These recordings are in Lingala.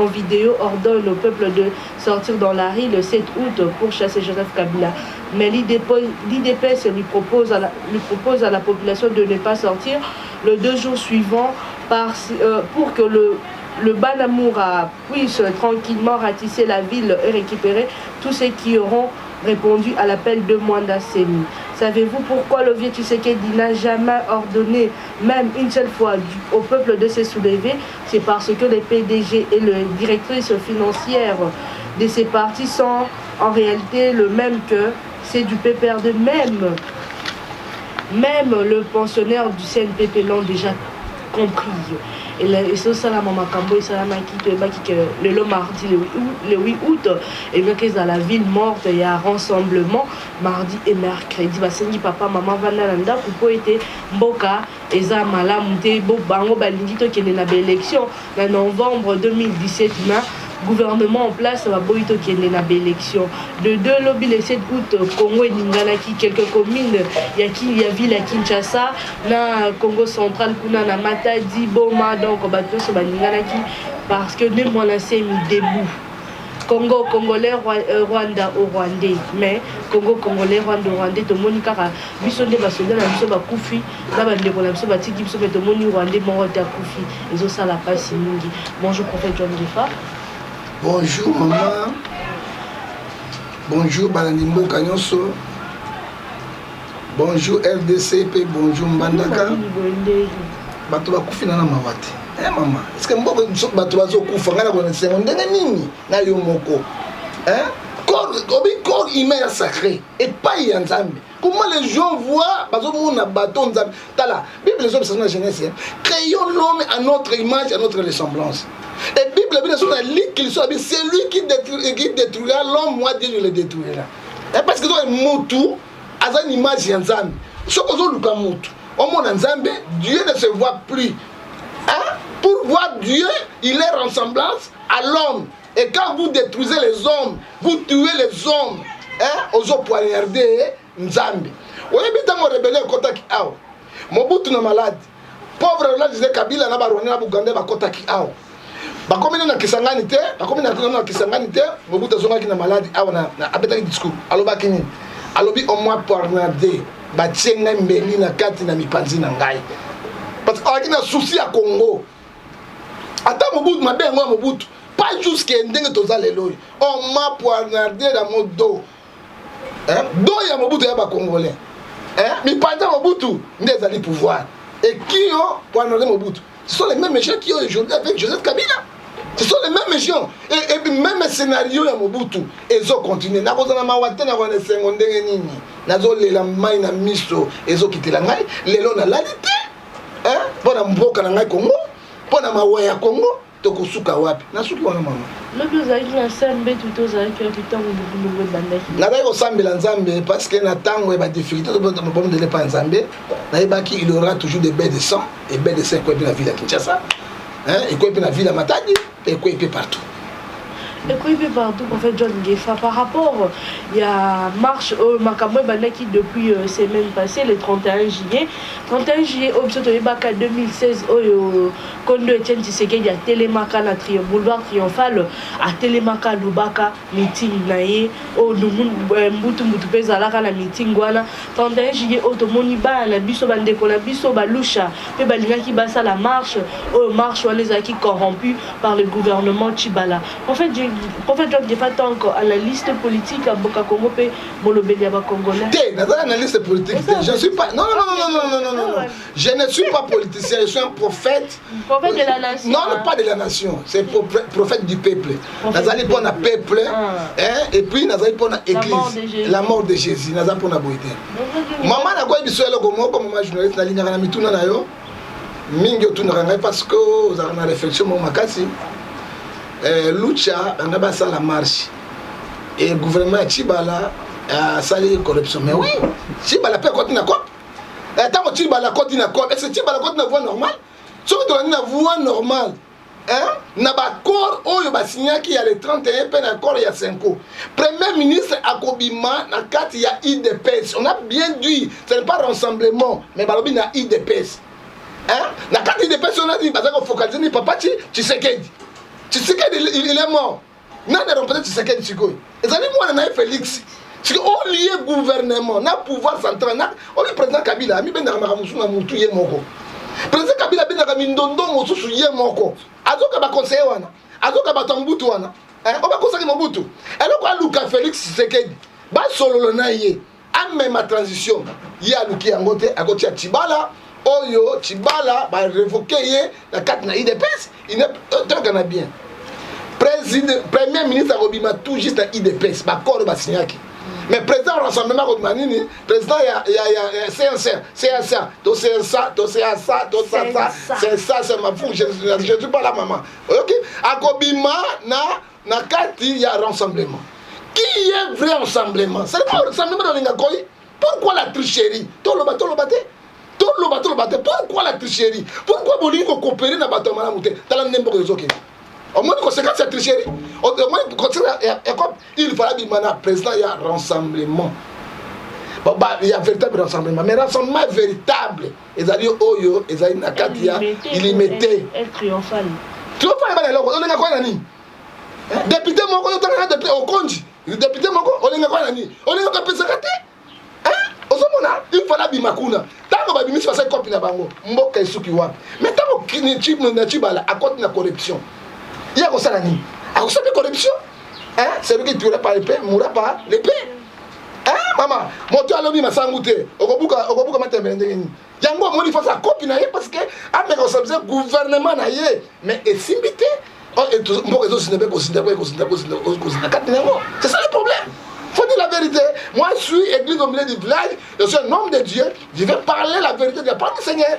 En vidéo ordonne au peuple de sortir dans la rue le 7 août pour chasser Joseph Kabila. Mais l'UDPS lui propose à la population de ne pas sortir le 2 jours suivants pour que le Banamoura puisse tranquillement ratisser la ville et récupérer tous ceux qui auront répondu à l'appel de Mwanda Semi. Savez-vous pourquoi le vieux Tshisekedi n'a jamais ordonné, même une seule fois, au peuple de se soulever? C'est parce que les PDG et les directrices financières de ces partis sont en réalité le même que c'est du PPRD même. Même le pensionnaire du CNPP l'ont déjà compris. Et ezosalama makambo esalamaki, toyebaki ke lelo mardi le 8 août elingaki ezala ville morte ya rassemblement. Mardi et mercredi basengi papa, mama vanda na ndako mpo ete mboka eza malamu te. Bango balingi tokende na baélection na novembre 2017, na gouvernement en place baboyi tokende na baélection. De deux, lobi le 7 août, Congo eninganaki. Quelques communes ya ville ya Kinshasa na Congo Central, kuna na Matadi, Boma, donc bato nyonso baninganaki parce que Ne Mwanda Nsemi debout. Congo congolais, Rwanda au Rwandais, mais Congo congolais, Rwanda au Rwandais. Tomoni kaka biso nde basoda na biso bakufi na bandeko na biso batiki biso, mais tomoni Rwandais moko te akufi. Ezosala mpasi mingi. Bonjour, prophète John Ngefa. Bonjour mama, bonjour balandi mboka nyonso, bonjour RDC mpe bonjour Mbandaka. Bato bakufi na mawa te. Mama, est-ce mboka bato bazokufa, ngai nakona sengo ndenge nini na yo moko? Obi corps humain ya sacré epai ya Nzambe. Comment les gens voient, bazomona bato Nzambe? Tala Bible ezobisa na Genèse: "Créons l'homme à notre image, à notre ressemblance." Et Bible bino so na likili so abi: "Celui qui détruira l'homme, moi Dieu je le détruira." Parce que soki mutu aza na image ya Nzambe, soki ozoluka mutu omona Nzambe, Dieu ne se voit plus, hein? Pour voir Dieu, il est ressemblance à l'homme. Et quand vous détruisez les hommes, vous tuez les hommes, hein? Ozopoignarde Nzambe. Oyebi ntango rebelle ekɔtaki awa, Mobutu na malade, pauvre Laurent Désiré Kabila na Barwandais na Bugandais bakɔtaki awa, bakomi nde na Kisangani te, bakomi na Kisangani te. Mobutu azongaki na maladi awa, abetaki discours. Alobaki nini? Alobi: "Au moins poignardé, batie ngai mbeli na kati na mipanzi na ngai." Parce que azalaki na souci ya Congo. Ata Mobutu, mabe yango ya Mobutu pas jusque ndenge toza lelo oyo. "On m'a poignardé dans mon dos." Dos ya Mobutu ya Bacongolais, mipanzi ya Mobutu nde ezali pouvoir. Et qui ont poignardé Mobutu, ce sont les mêmes gens qui ont aujourd'hui avec Joseph Kabila. Ce sont les mêmes gens et même scénario ya Mobutu ezocontinue. Nakozala mawa te, nakozala esengo ndenge nini? Nazolela, mai na miso ezokitela ngai. Lelo nalali te mpo na mboka na ngai Congo, mpo na mawa ya Congo. Tokosuka wapi? Nasuki wana, mama. Lobi ozalaki na se mbetu te, ozalaki wapi ntango nungunungu ebandaki? Nazalaki kosambela Nzambe, parce que na ntango ya badifficulté tobondele epa Nzambe. Nayebaki il y aura toujours des bains de sang, et bain de sang ekoyi mpe na ville ya Kinshasa, ekoyi mpe na ville ya Matadi, mpe ekoyi mpe partout. Ekoyi mpe partout. Prophète John Ngefa, par rapport ya marche oyo, makambo ebandaki depuis semaine passée, le 31 juillet. 31 juillet oyo biso toyebaka 2016, oyo kondo Etienne Tshisekedi atelemaka na boulevard Triomphal, atelemaka, alobaka meeting na ye oyo mbutu mbutu mpe ezalaka na meeting wana. 31 juillet oyo tomoni bana na biso, bandeko na biso balusha mpe balingaki basala marche oyo. Marche wana ezalaki corrompu par le gouvernement Tshibala. Prophète John Ngefa, tant analyste politique ya mboka Congo mpe molobeli ya Bacongolais. Te, naza analyste politique te. Je suis pas, non, non, non, non, non, non, non, non, je ne suis pas politicien, je suis un prophète. Prophète de la nation. Non, non, pas de la nation, c'est prophète du peuple. Nazali mpona peuple, hein, et puis nazali mpona église, la mort de Jésus. Naza mpona boye te, mama. Nakoyi biso eloko moko, mama journaliste, nalingaka na mituna na yo mingi otunaka ngai, parce que ozalaka na réflexion moko makasi. Lucha banga basala marche et gouvernement ya Tshibala asali corruption. Mais oui, Tshibala mpe akoti na cope. Ntango Tshibala akoti na cope, est-ce Tshibala akoti na voie normale? Soki tolandi na voie normale, na baaccord oyo basignaki ya le 31 mpe na accord ya 5, premier ministre akobima na kati ya UDPS. On a bien dit, ce n'est pas rassemblement, mais balobi na UDPS, na kati UDPS oyo nani baza kofocaliser? Ni papa Tshisekedi. Tshisekedi, il est mort. Nani aremplace Tshisekedi sikoyo? Ezali mwana na ye Félix. Sikoyo olie gouvernement na pouvoir central na obi. Président Kabila amibendaka makambo mosusu na mutu ye moko. Président Kabila abendaka mindondo mosusu ye moko, azoka baconseiller wana, azoka bato ya Mobutu wana oyo bakosaki Mobutu. Eloko aluka Félix Tshisekedi, basololo na ye, amema transition. Ye aluki yango te, akotia Tshibala. Oyo Tshibala barévoquer ye na kati na UDPS. Toyokana bien, président, premier ministre akobima tout juste na UDPS, baaccord basignaki. Mais président rassemblement akobima nini? Président ya CNC, CNC to CNSA to CASA to sasa c'est ça, c'est ma fou, je suis pas là, maman. Oyoki, akobima na kati ya rassemblement. Qui est vrai rassemblement? C'est pas rassemblement tolinga koi. Pourquoi la tricherie? Toloba, toloba te, toloba, toloba te. Pourquoi la tricherie? Pourquoi bolingi kocoopérer na bato ya malamu te? Tala nde mboka ezokende. Omoni conséquence ya tricherie, omoni conséquence ya comme il fallait bima na président ya rassemblement ya véritable rassemblement. Mais rassemblement véritable ezali oyo ezali na kati ya Limete. Triomphal. Triomphal ebana eloko. Olinga koya na nini? Député moko, otangaka député okonji, député moko olinga koya na nini? Olinga kopesaka te. Ozomona, il fallait abima kuna. Ntango babimisi, basali kopi na bango, mboka esuki wapi? Mais ntango na Tshibala akoti na corruption, ye akosala nini? Akosala mpe corruption. Celui qui tuera par l'épée mourra par l'épée. Mama, moto alobi masangu te, okobuka, okobuka matembele ndenge nini? Yango omoni face akopi na ye parce que ameka kosabisa gouvernement na ye, mais esimbi te. Mboka ezosinda mpe kosinda mpe kosinda kosinda kati na yango. C'est ça le problème, faut dire la vérité. Moi, je suis église au milieu du village, je suis un homme de Dieu, je vais parler la vérité de la part du Seigneur.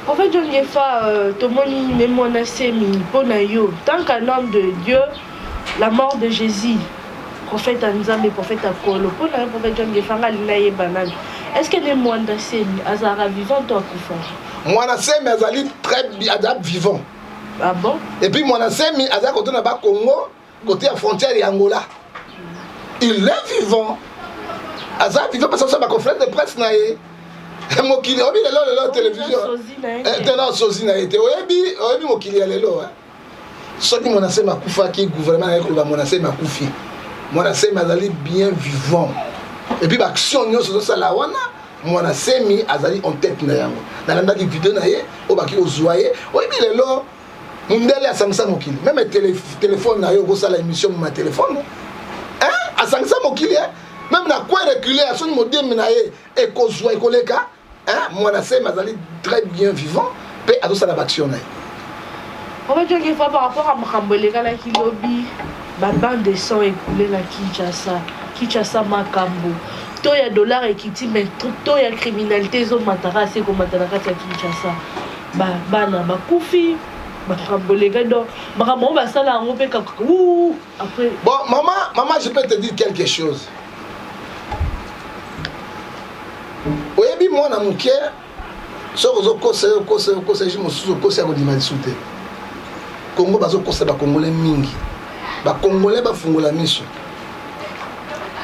En fait, John Ngefa, tomoni Ne Muanda Nsemi. Mpona yo, tant qu'un homme de Dieu, la mort de Jésus, prophète ya Nzambe, prophète ya Kolo, mpona yo, prophète John Ngefa, nga alingi nayeba nani: est ce que Ne Muanda Nsemi azalaka vivant to akufa? Muanda Nsemi azali très aza vivant. Ah bon? Et puis Muanda Nsemi aza côté na Bakongo, côté ya frontière ya Angola. Il est vivant, aza vivant parce que baconférence de presse na ye, mokili oyebi lelo, lelo télévision te na sozi na ye te. Oyebi, oyebi mokili ya lelo. Soki Muanda Nsemi akufaki, gouvernement na ye koloba Muanda Nsemi akufi. Muanda Nsemi azali bien vivant. Et puis baaction nyonso ezosala wana, Muanda Nsemi azali en tête na yango. Nalandaki video na ye oyo baki kozwa ye. Oyebi lelo mundele asangisa mokili, même téléphone na yo okosala émission ma téléphone. Asangisa mokili, même na coin reculé, asoni modeme na ye ekozwa ekoleka. Muanda Nsemi azali très bien vivant mpe azosala baaction na ye. En fait, fois par rapport à makambo elekalaki lobi, babain de sang écoulé na Kinshasa, Kinshasa makambo to ya dollar ekiti, mais to ya criminalité ezomataka ase komata na kati ya Kinshasa. Bana bakufi, makambo eleka, donc makambo oyo basala yango mpe kaka après. Bon, maman, maman, je peux te dire quelque chose. Oyebi, mwana moke, soki ozokosa ye, okosa ye, okosa ye, mosusu okosa ya kondima lisu te. Kongo bazokosa bakongolais mingi. Bakongolais bafungola miso.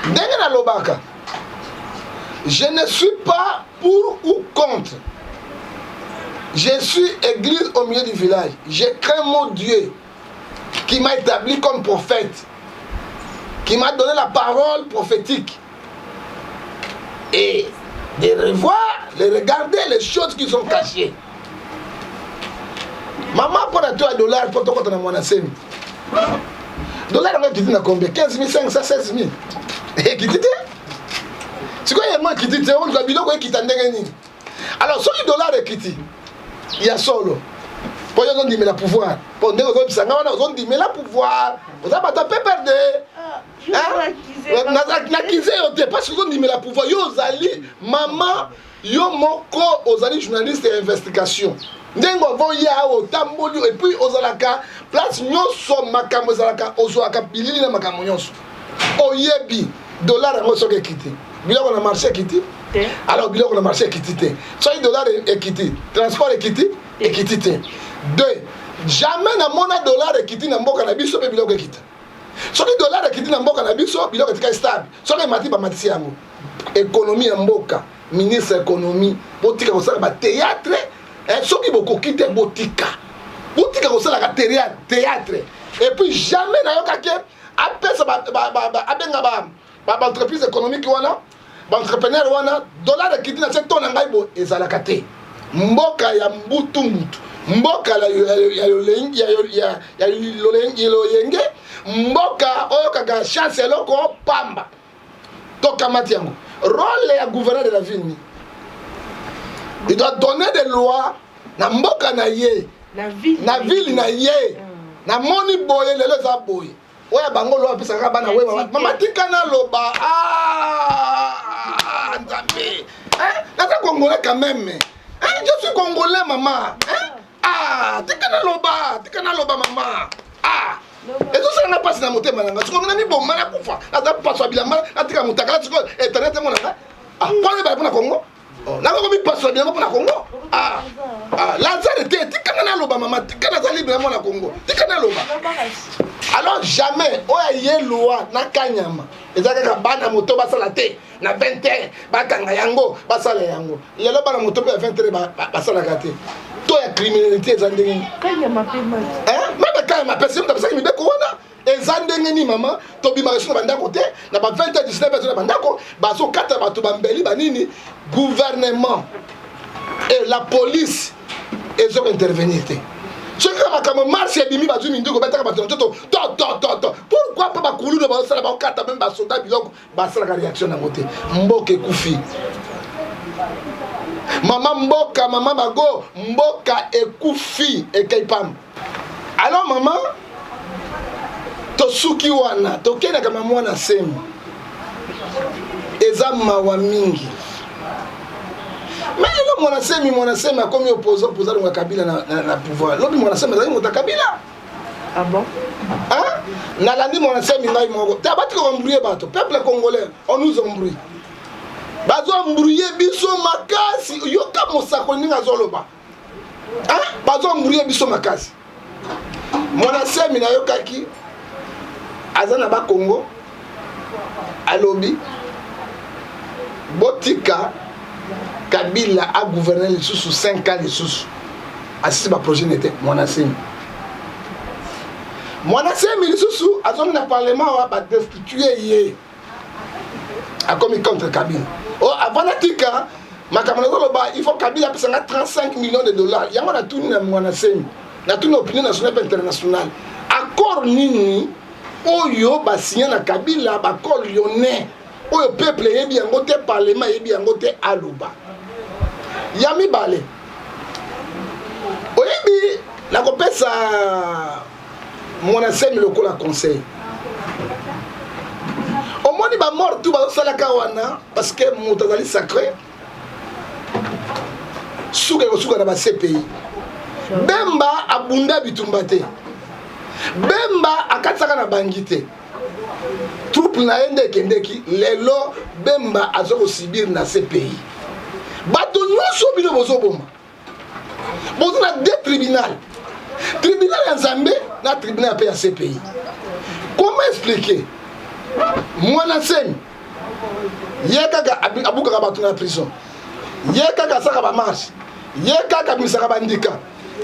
Ndenge nalobaka, je ne suis pas pour ou contre, je suis église au milieu du village. Je crains mon Dieu qui m'a établi comme prophète, qui m'a donné la parole prophétique et de revoir, de regarder les choses qui sont cachées. Mama, mpona to ya dollar, mpo tokɔta na Muanda Nsemi, dollar yango ekiti na combien? 15 500, 16 000. Ekiti te. Sikoyo yango ekiti te, oluka biloko ekita ndenge nini? Alors soki dollar ekiti ya solo, mpo yo ozondimela pouvoir, mpo ndenge ozobisa nga wana, ozondimela pouvoir, oza bato PPRD. Nakize yo te parce que ozondimela pouvoir. Yo ozali mama, yo moko ozali journaliste ya investigation. Ndenge ovoya awa, otamboli, et puis ozalaka place nyonso, makambo ezalaka, ozwaka bilili na makambo nyonso. Oyebi dollar yango soki ekiti, biloko na marché ekiti. Alors biloko na marché ekiti te. Soki dollar ekiti, transport ekiti? Ekiti te. Deux, jamais namona dollar ekiti na mboka na biso mpe biloko ekita. Soki dollar ekiti na mboka na biso, biloko etikali stable. Soki emati, bamatisi yango. Économie ya mboka, ministre économie, botika kosala bathéâtre. Soki bokoki te, botika. Botika kosalaka théâtre. Et puis jamais nayokaki apesa, abenga baentreprise économique wana, baentrepreneur wana, dollar ekiti na se to na ngai bo ezalaka te. Mboka ya mbutu mbutu, mboka ya loyenge, mboka oyo kaka chance eloko pamba. Tokamati yango, rôle ya gouverneur de la ville ni il doit donner des lois na mboka na ye, na ville na ye. Namoni boye, lelo eza boye. Oyo bango loi apesaka bana we. Mama, tika naloba. Nzambe, naza Congolais quand même, je suis Congolais, mama. Ah, tika naloba, tika naloba, mama. Ah, ezosalanga mpasi na motema na nga. Sikoyo na miboma, nakufa, naza paso ya bilamba, natika motakala. Sikoyo internet emona nga mpo ebala mpona Congo, nakoko mipaso ya bilamba mpona Congo. Lazare te, tikanga naloba, mama, tika, naza libre na mwana Congo, tika naloba. Alors jamais oyo aye loi na Kanyama eza kaka bana moto basala te na 20 heures, bakanga yango, basala yango. Lelo bana moto mpe ya 20 heures basalaka te. To ya criminalité eza ndenge nini? Meme Kanyama apesi, moto apesaki mibeko wana eza ndenge nini? Mama, tobimaka so na bandako te na ba 20 heures, 19 heures na bandako, bazokata bato bambeli banini. Gouvernement et la police ezokointervenir te. Soki kaka makambo marche ebimi, bazwi minduki, betaka bato na nzoto to to to to. Pourquoi mpo bakuluna bazosala, bakokata meme basoda biloko, basalaka réaction nango te? Mboka ekufi, mama, mboka, mama bago, mboka ekufi, ekei pamba. Alors mama, tosuki wana, tokendaka mama wana semi, eza mawa mingi. Mais lelo Mwana Semi, Mwana Semi akomi opposant, opposant alonga Kabila na pouvoir. Lobi Mwana Semi azali moto ya Kabila. Ah bon? Hein? Nalandi Mwana Semi ngai moko te. Abatika koembrouiller bato. Peuple congolais, on nous embrouille, bazoembrouiller biso makasi. Yoka mosakoli ndenge azoloba, bazoembrouiller biso makasi. Mwana Semi nayokaki aza na Bakongo, alobi botika Kabila agouverne lisusu 5 ans lisusu, asisi baprojet nete. Mwana Semi, Mwana Semi lisusu azongi na parlement wa badestitue ye, akomi contre Kabila. Oh, avant natika makambo nazoloba, il faut Kabila apesanga 35 millions de dollars. Yango natuni na Mwana Semi, natuni opinion nationale mpe internationale, accord nini oyo basinya na Kabila, baaccord lyonnais oyo peuple eyebi yango te, parlement eyebi yango te? Aloba ya mibale, oyebi, nakopesa Mwana Semi lokola conseil. Omoni bamort tu bazosalaka wana parce que moto azali sacré, suka ekosuka na baCPI. Bemba abunda bitumba te, Bemba akatisaka na bangi te, troupe na ye nde ekendeki. Lelo Bemba aza kosubir na CPI. Bato nyonso bino bozoboma, boza na deux tribunal, tribunal ya Nzambe na tribunal mpe ya CPI. Comment expliquer Mwana Semi ye kaka abukaka bato na prison, ye kaka asalaka bamarche, ye kaka abimisaka bandika,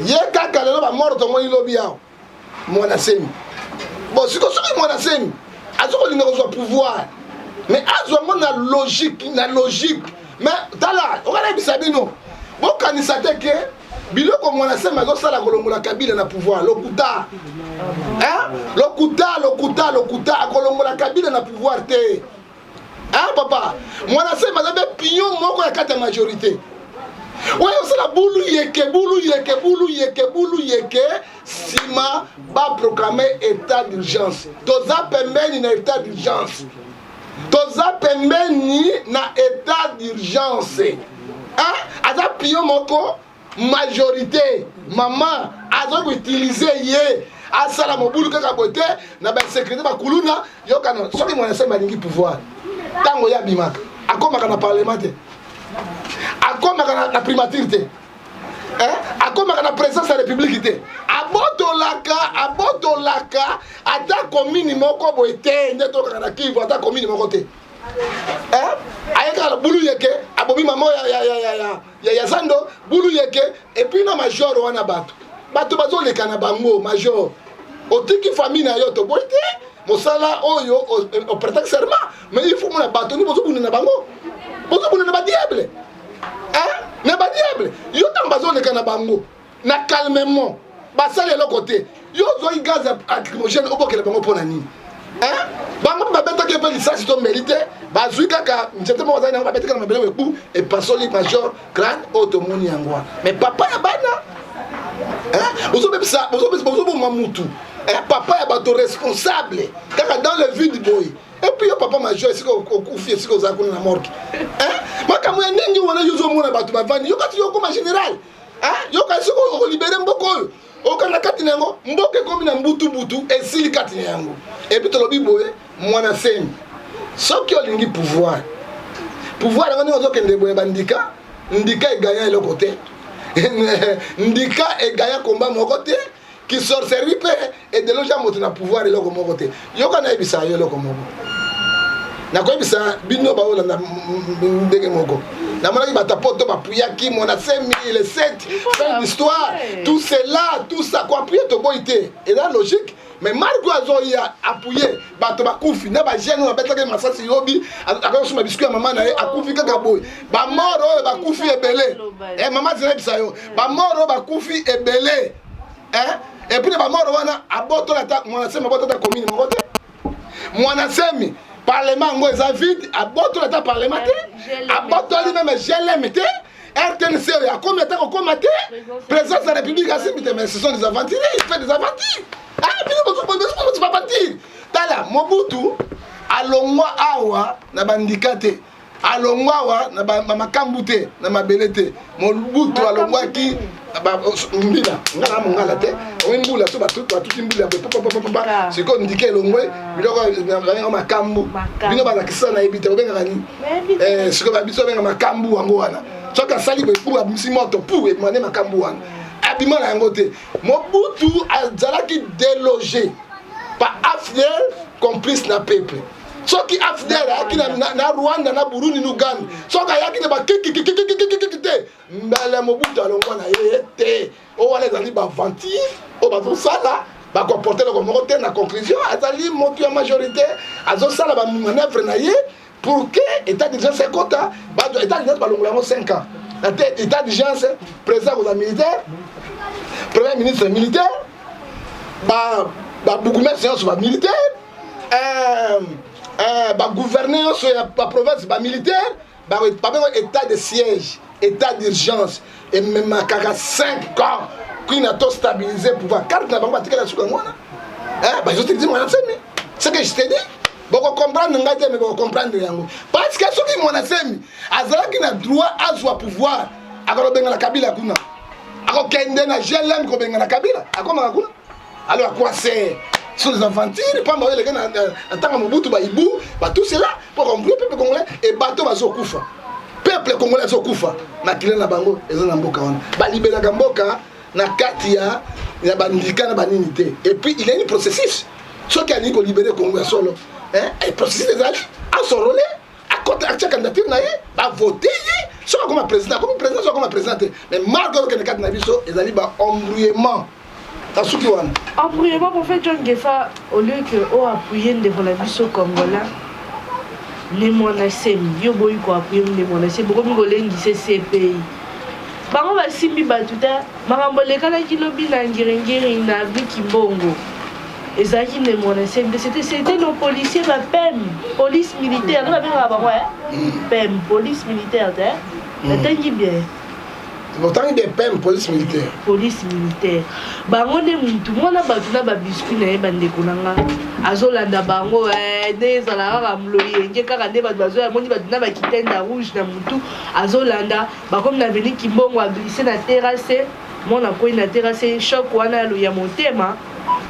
ye kaka lelo bamort tomoni lobi awa? Mwana Semi, bon, siko soki Mwana Semi aza kolinga kozwa pouvoir, mais azwa ngo na logique, na logique. Mais tala, okanayebisa bino, bokanisa te ke biloko Mwana Semi azosala kolongola Kabila na pouvoir. Lokuta, lokuta, lokuta, lokuta. Akolongola Kabila na pouvoir te, hein, papa. Mwana Semi aza mpe pion moko ya kati ya majorité oyo osala bulu yeke, bulu yeke, bulu yeke, bulu yeke. Nsima baproclame état d'urgence. Toza pembeni na état d'urgence, toza pembeni na état d'urgence. Aza pion moko majorité, mama, aza koutiliser ye asala mobulu kaka boye te na bainsécurité, bakuluna. Yokana, soki Mwana Semi alingi pouvoir, ntango ye abimaka, akomaka na parlement te, akomaka na primature te, akomaka na présidence ya république te, abotolaka, abotolaka ata commune moko boye te. Nde tokaka na Kivu, ata commune moko te. Aye kaka bulu yeke, abomi mama ya zando, bulu yeke. Et puis na major wana, bato Bato bazoleka na bango, major. Otiki famille na yo, toboyi te mosala oyo oprêtaki serment, mais il faut mona bato nde bozobunda na bango, bozobunda na badiable, na badiable. Yo, ntango bazoleka na bango na calmement, basali eloko te, yo ozwaki gaz lacrymogène, obokela bango mpo na nini? Bango mpe babetaki mpe lisasi to mbeli te, bazwi kaka nzete moko bazali nango, babetaki na mabele, eku epasoli major crâne oyo tomoni yango wana. Mais papa ya bana, bozobebisa, bozoboma mutu, papa ya bato responsable kaka dans le vide boye. Et puis yo, papa major, esika okufi, esika ozala kuna na morgue, makambo ya ndenge wana, yo ozomona bato bavandi, yo kati yo okoma général, yo kasi soki okolibérer mboka oyo, okanda kati na yango, mboka ekomi na mbutu-butu, esili kati na yango. Et puis tolobi boye, Mwana Semi, soki olingi pouvoir, pouvoir yango ndenge ozokende boye, bandika ndika eganya eloko te, ndika eganya komba moko te, kisorcerie mpe edéloger moto na pouvoir eloko moko te. Yoka, nayebisa yo eloko moko, nakoyebisa bino baolanda ndenge moko. Namonaki bato poto bapuyaki Mwana Semi le 7, fin d'histoire, tout cela, tout ça. Koappuyer, toboyi te, eza logique, mais marque oyo azoya appuyer, bato bakufi na bajeune oyo babetaki masasi, yobi akosomba biscuit ya mama na ye, akufi kaka boye. Bamort oyo bakufi ebele, mama zinayebisa yo, bamort oyo bakufi ebele. Et puis na bamort wana, abotola ata Mwana Semi, abotola ata commune moko te. Mwana Semi, parlement yango eza vide, abotola ata parlement te, abotoli même GLM te, RTNC oyo akomi ata kokóma te, présidence ya République asimbi te. Mais ce sont des aventuriers, il fait des aventures. Ah, bino bozobaventures. Tala, Mobutu alongwa awa na bandika te, alongwa awa na bamakambu te, na mabele te. Mobutu alongwaki mbila, nga na mongala te, omi mbula so batuti mbula boye papapapapa. Sikoyo ndika elongwe, biloko babenga makambu, bino balakisa, nayebi te obengaka nini. Sikoyo biso babenga makambu yango wana. Soki asali boye pu, abimisi moto pu, emane makambu wana, abima na yango te. Mobutu azalaki délogé par AFDL, complice na peuple. Soki AFDL ayaki na Rwanda, na Burundi, na Uganda, soki ayaki na bakikikikikikiki te, mbele Mobutu alongwa na ye te. Oyo wana ezali baaventure oyo bazosala, bakoporter eloko moko te. Na conclusion, azali moto ya majorité, azosala bamanœuvre na ye pour que état d'urgence ekota. État d'urgence, balongola yango 5 ans na te. État d'urgence, président akozala militaire, premier ministre militaire, babourgmestre nyonso bamilitaire, bagouverneur nyonso ya baprovince bamilitaire. Babengo état de siège. État d'urgence ememaka 5 ans kuna to stabiliser pouvoir. Carte na bango batikala suka yango wana, bazoutiliser Mwana Semi. Ce que je te dis, bokocomprendre ngai te, mais bokocomprendre yango, parce que soki Mwana Semi azalaki na droit azwa pouvoir, akolobengana Kabila kuna, akokende na GLM kobengana Kabila, akomaka kuna. Alors à quoi sert? Ce sont des aventures pamba oyo eleki na ntango Mobutu, baibu batout cela pour embrouiller peuple congolais. E bato bazokufa, peuple congolais azokufa, makila na bango eza na mboka wana. Balibelaka mboka na kati ya bandika na banini te. Et puis il y a une processus. Soki alingi kolibérer Congo ya solo, processus ezali, as'enrôler, akota, atia candidature na ye, bavote ye. Soki akoma président, akomi président. Soki akoma président te, mais marque oyo okende kati na biso ezali baembrouillement na suki wana. Embrouillement. Prophète John Gefa, au lieu que oappuyer ndeko na biso congolais Ne Mwana Semi, yo boyi koappuyer Ne Mwana Semi, bokomi kolengisa CPI. Bango basimbi bato te. Makambo elekanaki lobi na Ngiringiri, na Viki Mbongo, ezalaki Ne Mwana Semi te, c'était nos policiers, bapem, police militaire nde babengaka bango, PEM, police militaire te. Natangi bien? Otangi bien, PEM, police militaire. Police militaire, bango nde mutu mwana bato na babiscuit na ye. Bandeko na nga, azolanda bango nde ezala kaka loyenge kaka nde bato bazoya. Moni bato na bakitenda rouge na mutu, azolanda, bakomi na avenue Kimbongo, aglisser na terrasse, mwana akwei na terrasse, choc wana ya motema.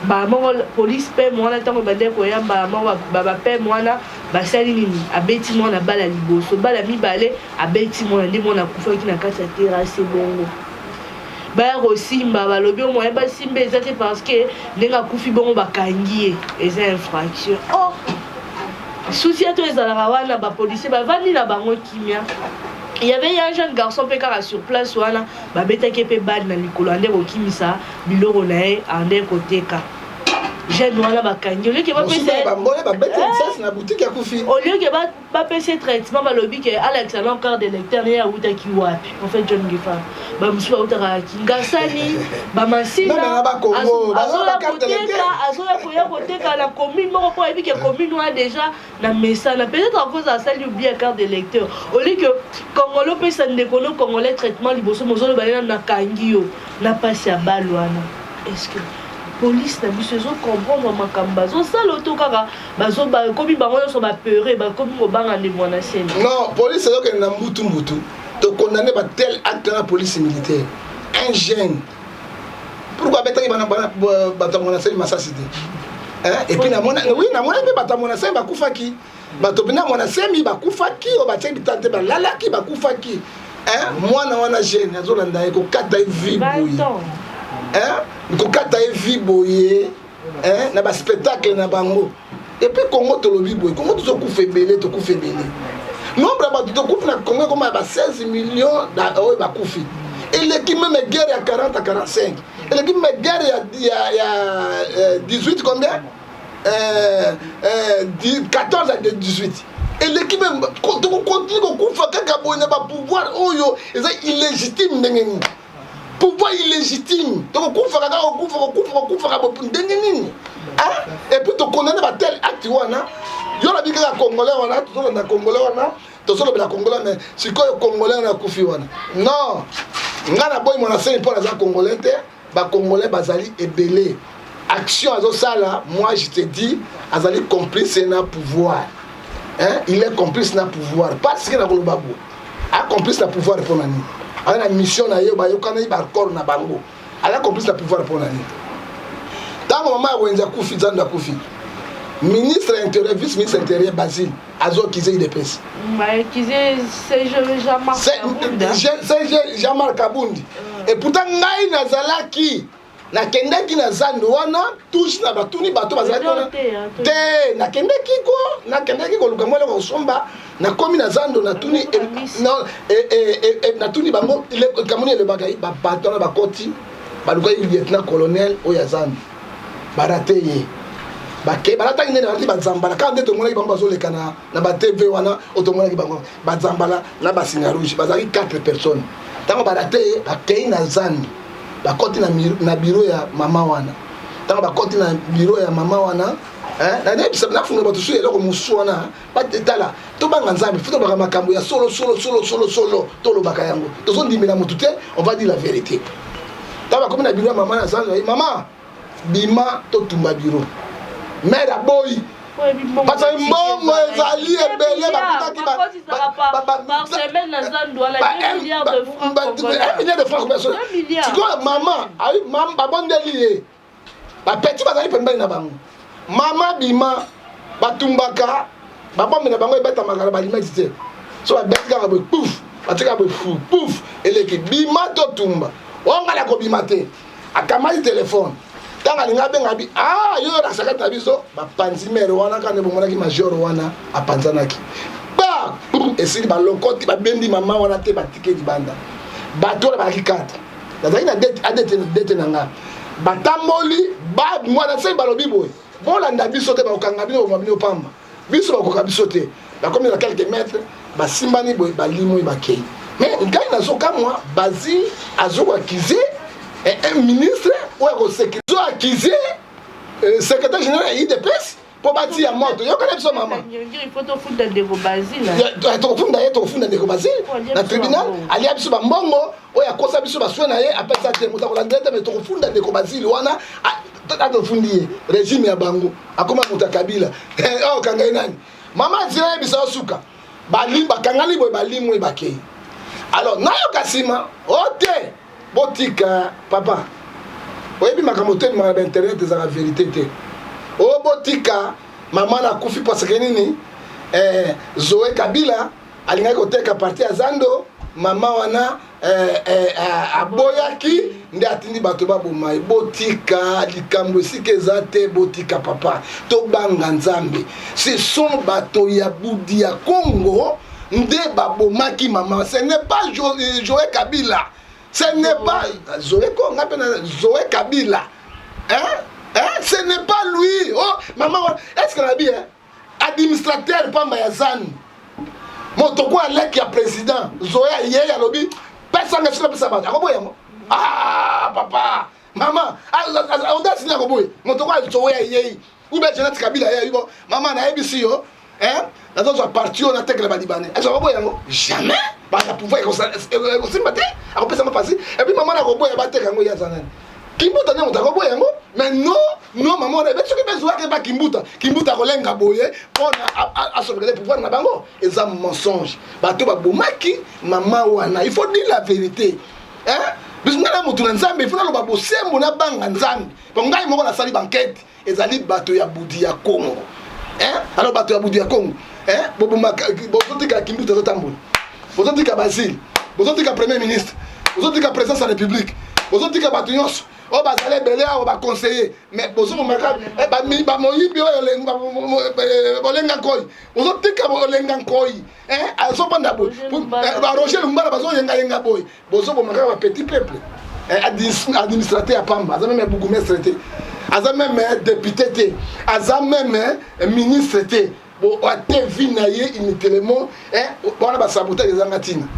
Bamoko police pem wana, ntango ebandeki koyamba moko, bapem wana basali nini? Abeti mwana bala liboso, bala mibale, abeti mwana, nde mwana akufaki na kati ya terrasse. Bongo baya kosimba, balobi omoye basimba eza te, parce que ndenge akufi bongo, bakangi ye, eza infraction. Oh, susi to ezalaka wana, bapolicier bavandi na bango kimia. Il y avait un jeune garçon mpe kaka sur place wana, babetaki mpe balle na likolo, ande kokimisa biloko na ye, ande koteka. Jeune wana bakangi, olioke bapesa na boutique, akufi. Olioke bapesa traitement, balobi ke alakisa na carte d'électeur ye awutaki wapi. En fait, John Ngefa, bamosusu bautaka Kingasani, Bamasina, azoya koteka, azoya koya koteka na commune moko mpo ayebi ke commune wana déjà na mesana. Peut-être à cause asali oubli ya carte d'électeur. Oli ke Congolais opesa ndeko no Congolais traitement liboso, mozoloba nena nakangi yo na mpasi ya balle wana. Est ce que police na biso ezocomprendre makambo bazosala to kaka bakomi bango nyonso bapere, bakomi kobanga nde mwana sene? Non, police ezokende na mbutu mbutu. Tokondane batel acte na police militaire. Un jeune, pourquoi abetaki bato ya Mwana Semi masasi te? Et puis oui, namona mpe bato ya Mwana Semi bakufaki, bato mpena Mwana Semi bakufaki, oyo batiaki bitala te, balalaki, bakufaki. Mwana wana jeune azolanda ye, kokata ye vie boye, kokata ye vie boye na baspectacle na bango. Et puis Congo, tolobi boye, Congo tozokufa ebele, tokufa ebele. Nombre ya bato tokufi na Congo ekoma ya ba 16 millions oyo bakufi, eleki même guerre ya 40 à 45, eleki même guerre ya 18 combien, 14 à 18, eleki même. Tokocontinuer kokufa kaka boye na bapouvoir oyo eza illégitime. Ndenge nini pouvoir illégitime? Tokokufa kaka, kokufa, kokufa, kokufaka ndenge nini? Et puis tokondane batel acte wana. Yo lobi kaka Congolais wana, tozolanda Congolais wana, tozolobela Congolais, mais sikoyo Congolais wana akufi wana, non. Ngai naboyi Mwana Seni mpo naza Congolais te. Bacongolais bazali ebele. Action azosala, moi je te dis, azali complice na pouvoir, hein? Il est complice na pouvoir, parce que nakoloba boye, acomplice na pouvoir mpo na nini? Aza na mission na ye, bayokani baaccord na bango. Aza complice na pouvoir mpo na nini? Ntango mama ya wenze akufi, Nzambe akufi, ministre intérieur, vice ministre intérieur Basile azoaccuser UDPS. Jean-Marc Kabundi. Et pourtant ngai nazalaki, nakendaki na zando wana, touche na batuni bato bazalaki wana te. Nakendeki ko, nakendaki koluka mwa eloko kosomba. Nakomi na zando, natuni, natuni bango kamoni elobaka. Babato wana bakoti, balukaki lieutenant colonel oyo ya zando, barate ye. Bake, balataki ndenge balati, bazambala kaka nde tomonaki bango bazoleka na batv wana oyo tomonaki bango, bazambala na basinga rouge, bazalaki 4 personnes. Ntango barate ye, bakei na zando, bakoti na bureau ya mama wana. Ntango bakoti na bureau ya mama wana, nayebisa, nafunga bato su eloko mosusu wana. Tala, tobanga Nzambe, fo tolobaka makambo ya solo solo solo solo solo, tolobaka yango. Tozondimela motu te, on va dire la vérité. Ntango bakomi na bureau ya mama na zando, mama bima, totumba bureau. Maire aboyi parce que mbongo ezali ebele. Bakutaki 1 milliard de francs. Sikoyo mama babondeli ye, bapeti bazali pembeni na bango. Mama bima, batumbaka babombe na bango, ebetamaka na balimeti te. So babeti kaka boye, pouf, batikaka boye, fu pouf, eleki. Bima, totumba. Onga kobima te, akamati telefone. Ntango alingi abenga bi, ah, yo olakisaka na biso. Bapanzi maire wana kaka nde bomonaki major wana apanzanaki ba esili. Balokoti, babendi mama wana te, batike libanda. Bato wana bazalaki 4, nazalaki na adt na nga. Batamboli, mwana Nsemi balobi boye: bolanda biso te, bakokanga bino, boma bino pamba. Biso bakoka biso te. Bakomi na quelques mètres, basimbani boye, balimoi, bakei. Mais ngai nazokamwa, Basile azokoaccuser un ministre oyo akosécuriser, azoaccuser secrétaire général ya UDPS mpo batia moto. Yokana biso, mama, tokofunda ye, tokofunda ndeko Basile na tribunal. Alia biso bambongo oyo akosa biso, baswe na ye apesa te. Moto akolanda ye te, mais tokofunda ndeko Basile wana. Atofundi ye, régime ya bango akoma moto ya Kabila. Oyo okanga ye nani? Mama nzela yebisa yo, suka bakangani boye, balimwi, bakei. Alors nayoka nsima o te, botika papa, oyebi makambo te, na bainternet ezalaka vérité te. O botika mama nakufi parce que nini? Zoe Kabila alingaki koteka parti ya zando, mama wana aboyaki, nde atindi bato baboma ye. Botika likambo esika eza te, botika papa, tobanga Nzambe. Ce sont bato ya budi ya Congo. nde babomaki mama. Ce n'est pas Joe Kabila, ce n'est pas Zoé ko nga mpe na Zoé Kabila, hein? Hein? Ce n'est pas lui. Oh mama, est ce que nabi, hein? Administrateur pamba ya zanu, moto ko aleki ya président Zoé, aye alobi pesanga biso, napesa bato, akoboya yango? Ah papa, mama odasini, akoboya? Moto ko Zoé ayei ou bien Jeannette Kabila ayei, bo mama nayebisi yo, nazozwa parti oyo, natekela Balibanais, est ce akoboya yango? Jamais. Baza pouvoir ekosimba te, akopesanga pasi. Et puis mama nakoboya bateka yango, ye aza nani? Kimbuta nde moto akoboya yango. Mais non, non, mama wana soki bezwaki ba Kimbuta, Kimbuta akolenga boye mpona asauvegarde pouvoir na bango. Eza mensonge. Bato babomaki mama wana, il faut dire la vérité, biso ngai na motu na Nzambe, il faut naloba bosembo, nabanga Nzambe. Po ngai moko nasali bankete, ezali bato ya Budi ya Congo. Alors bato ya Budi ya Congo, bozotika Kimbuta azotambola, bozotika Basile, bozotika premier ministre, bozotika présidence ya République, bozotika bato nyonso oyo bazali ebele awa, baconseiller, mais bozomomaka bamoyibi oyo Olenga Nkoi, bozotika Olenga Nkoi azobanda boye, baRoger Lumbala bazoyengayenga boye, bozoboma kaka bapetit peuple. Administrateur ya pamba, aza même bourgmestre te, aza même député te, aza même ministre te, ate vie na ye inutilement. Wana basabotage ezanga ntina,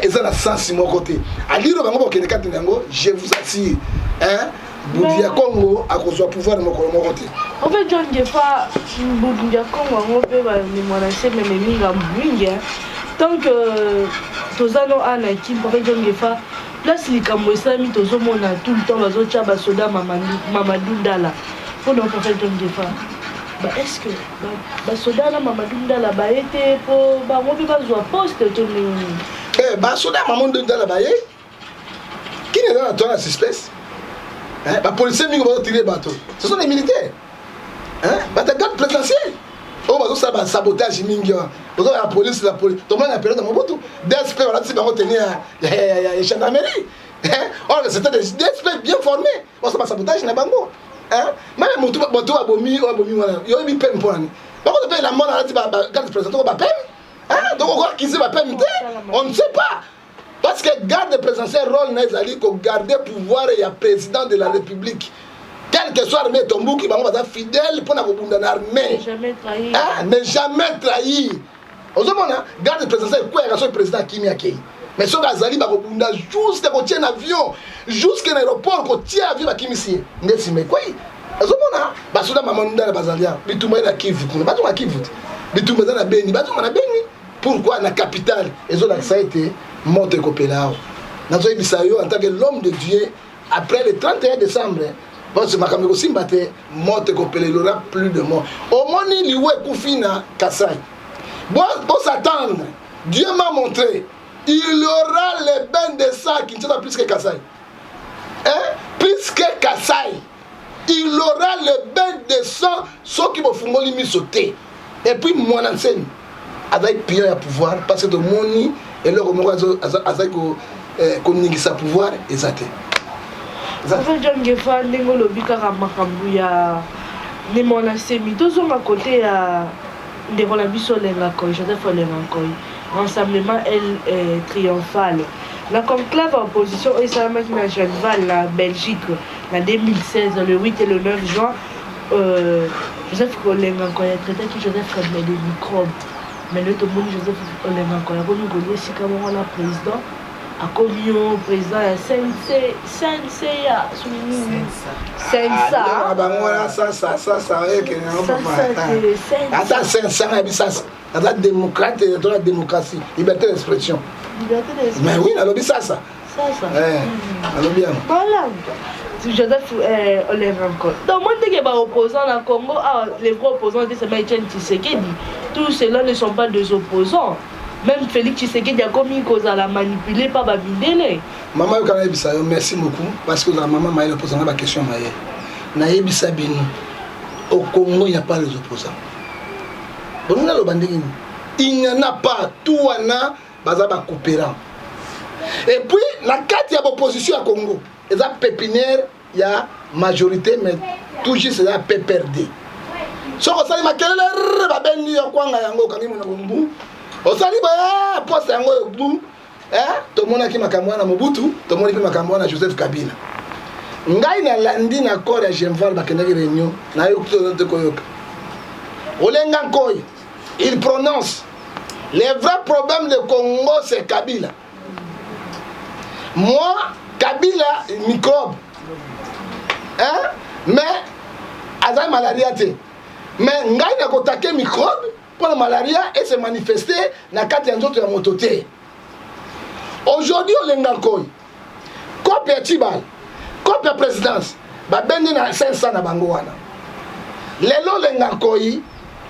eza na sens moko te. Aliro bango bakokende kati na yango, je vous assure, Budi ya Congo akozwa pouvoir mokolo moko te. En fait, John Ngefa, Budi ya Congo yango mpe bamemwa na se meme mingambo mingi. Tant que toza no ana Kim, prophète John Ngefa, place likambo esalami, tozomona tout le temps bazotya basoda Mamadou Ndala. Mpona prophète John Ngefa, ba est ce que basoda na Mamadou Ndala baye te mpo bango mpe bazwa poste to ndenge nini? Basoda ya Mamadou Ndala baye kini, eza na toa na suspense. Bapolicier mingi bazotire bato, ce sont des militaires, bato ya garde présidentielle oyo bazosala basabotage mingi wana. Ozoka ya police, la police, tomona na période ya Mobutu, DSP balatisi bango tenue ya gendarmerie, or c'était des DSP bien formés, basala basabotage na bango. Même motu bato babomi, oyo abomi wana, yoyebi peme mpo nani? Bakoto mpe elamba wana alati, garde présidentielle, bapeme. Donc okoakize bapeme te, on ne sait pas, parce que garde présidentielle, rôle na ezali kogarde pouvoir ya président de la République, quel que soit armée etombuki, bango baza fidèle mpona kobunda na armée. Ne jamais trahir. Ozomona garde présidentielle ekweyaka soki président akimi, akei, mais soki azali, bakobunda jusque kotia na avion, jusque na aéroport, kotia avion, bakimisi ye nde nsima ekwei. Ozomona basoda Mama Ndala bazali awa, bitumba ye na Kivu kuna, bazonga Kivu te, bitumba eza na Beni, bazonga na Beni. Pourquoi na capitale? Ezolakisa ete moto ekopela awa. Nazoyebisa yo en tant que l'homme de Dieu, après le 31 décembre, parce makambo ekosimba te, moto ekopela, il aura plus de mort. Omoni liwa ekufi na Kasai, bos'attendre. Dieu m'a montré, il y aura le bain de sang à Kinshasa plus que Kasai, hein? Plus que Kasai, il aura le bain de sang soki bofungoli miso te. Et puis Mwana Nsemi azali pion ya pouvoir, parce que tomoni eloko moko azali koningisa pouvoir eza te. Prophète John Ngefa, ndenge olobi kaka makambo ya Ne Mwana Nsemi, tozonga kote ya ndeko na biso Olenga Nkoi, Joseph Olenga Nkoi. Rassemblement el triomphal na conclave ya opposition oyo esalamaki na Genval na Belgique na 2016, le 8 et le 9 juin, Joseph Olenga Nkoi atraitaki Joseph Kabila de microbe. Mais le tomoni Joseph Olenga Nkoi akomi kolia esika moko na président, akomi yo président ya CNCA, soki nini, CNSA. Bango wana sasa sasa ekende yango ata 500 ya bisasa, aza démocrate to la démocratie, liberté d'expression. Mais oui, nalobi sasa. Sasa. Nalobi yango. Voilà Joseph Olenga Nkoi. Donc moi, ndenge baopposant na Congo, ah, les vrais opposants te, c'est Etienne Tshisekedi. Tous ceux-là ne sont pas des opposants. Même Félix Tshisekedi akomi kozala manipulé par bamindele. Mama, yoka, nayebisa yo, merci beaucoup, parce que ozala mama mayele, opozanga baquestion mayele. Nayebisa bino, au Congo il n'y a pas les opposants. Bolingi naloba ndenge nini? Il n'y en a pas. Tout wana baza bacoopérant. Et puis na kati ya baopposition ya Congo, eza pépinière ya majorité, mais tout juste eza PPRD. Soki osali makelele, babendi yo kwanga yango, okangi monoko mbu. Osali boye poste yango oyo bu tomonaki makambo wana Mobutu, tomoni mpe makambo wana Joseph Kabila. Ngai nalandi na corps ya Genval, bakendaki réunion, nayoki te koyoka Olenga Nkoy, il prononce: "Les vrais problèmes de Congo, c'est Kabila. Moi, Kabila microbe, hein? Mais azali malaria te, mais ngai nakotake microbe mpona malaria ese manifeste na kati ya nzoto ya moto te." Aujourd'hui, Olenga Nkoy, cope ya Tshibala, cope ya présidence, babendi na 500 na bango wana. Lelo Olenga Nkoy,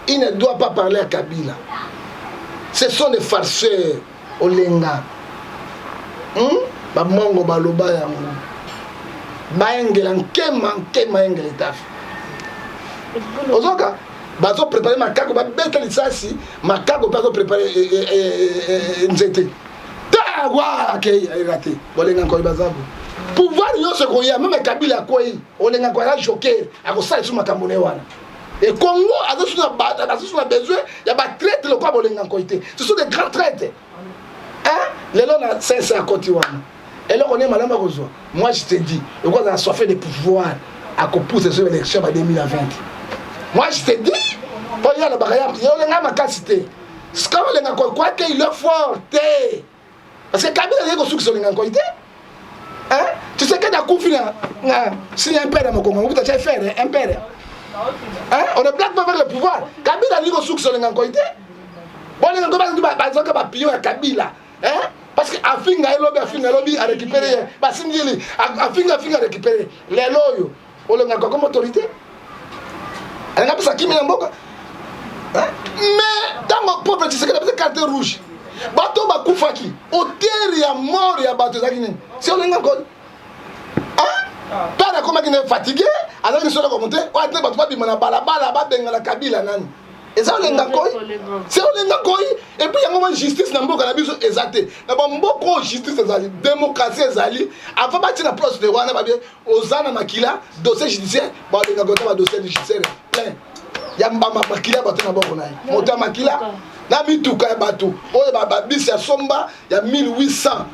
il ne doit pas parler à Kabila. Ce sont des farceurs. Olenga, Bamongo baloba yango, bayengela nkema nkema, yengela etafe. Ozoka bazoprépare makako, babeta lisasi makako mpe azoprépare nzete tawa akei ayeka te. Bolenga Nkoy baza bo pouvoir nyonso ekoya, même Kabila akwei, Olenga Nkoy aza joker, akosala lisusu makambo ne wana. E Congo aza na besoin ya batraîtres lokola Bolenga Nkoy te. Ce sont des grands traîtres. Lelo na 500 akoti wana, eloko nde malamu akozwa. Moi, je te dis, okoza azala soif de pouvoir, akopousse so élection ba 2020. Moi, je te dis, mpo ye alobaka ye Olenga makasi te. Sika Olenga Nkoy, quoique il est fort te, parce que Kabila azali kosukisa Olenga Nkoy te. Tshisekedi akufi na signe impere ya mokongo, mokuta tia fere impere. On ne blague pas avec le pouvoir. Kabila alingi kosukisa Olenga Nkoy te. Bolenga Nkoy bazalaka bapion ya Kabila, parce que afinga elobi, afinga elobi, arécupéré ye, basingili, afinga, afinga, arécupéré. Lelo oyo Olenga Nkoy comme autorité alinga apesa kimi na mboka. Mais ntango pauvre Tshisekedi apesa carte rouge, bato bakufaki, auteur ya mort ya bato ezalaki nini? Si Olenga Nkoy. Mpe akomaki ne fatigué, azalaki solo komo te oyo te, bato babima na balabala, babengana Kabila. Nani eza? Olenga Nkoy, c'est Olenga Nkoy. Et puis yango mwa justice na mboka na biso eza te. Na bamboka oyo justice ezali, démocratie ezali, avant batie na place de wana, babie oza na makila, dossier judiciaire. Baolenga kota badossier judiciaire plein ya mbama, makila ya bato na boko na ye, moto ya makila na mituka ya bato oyo babisi ya somba ya 1800,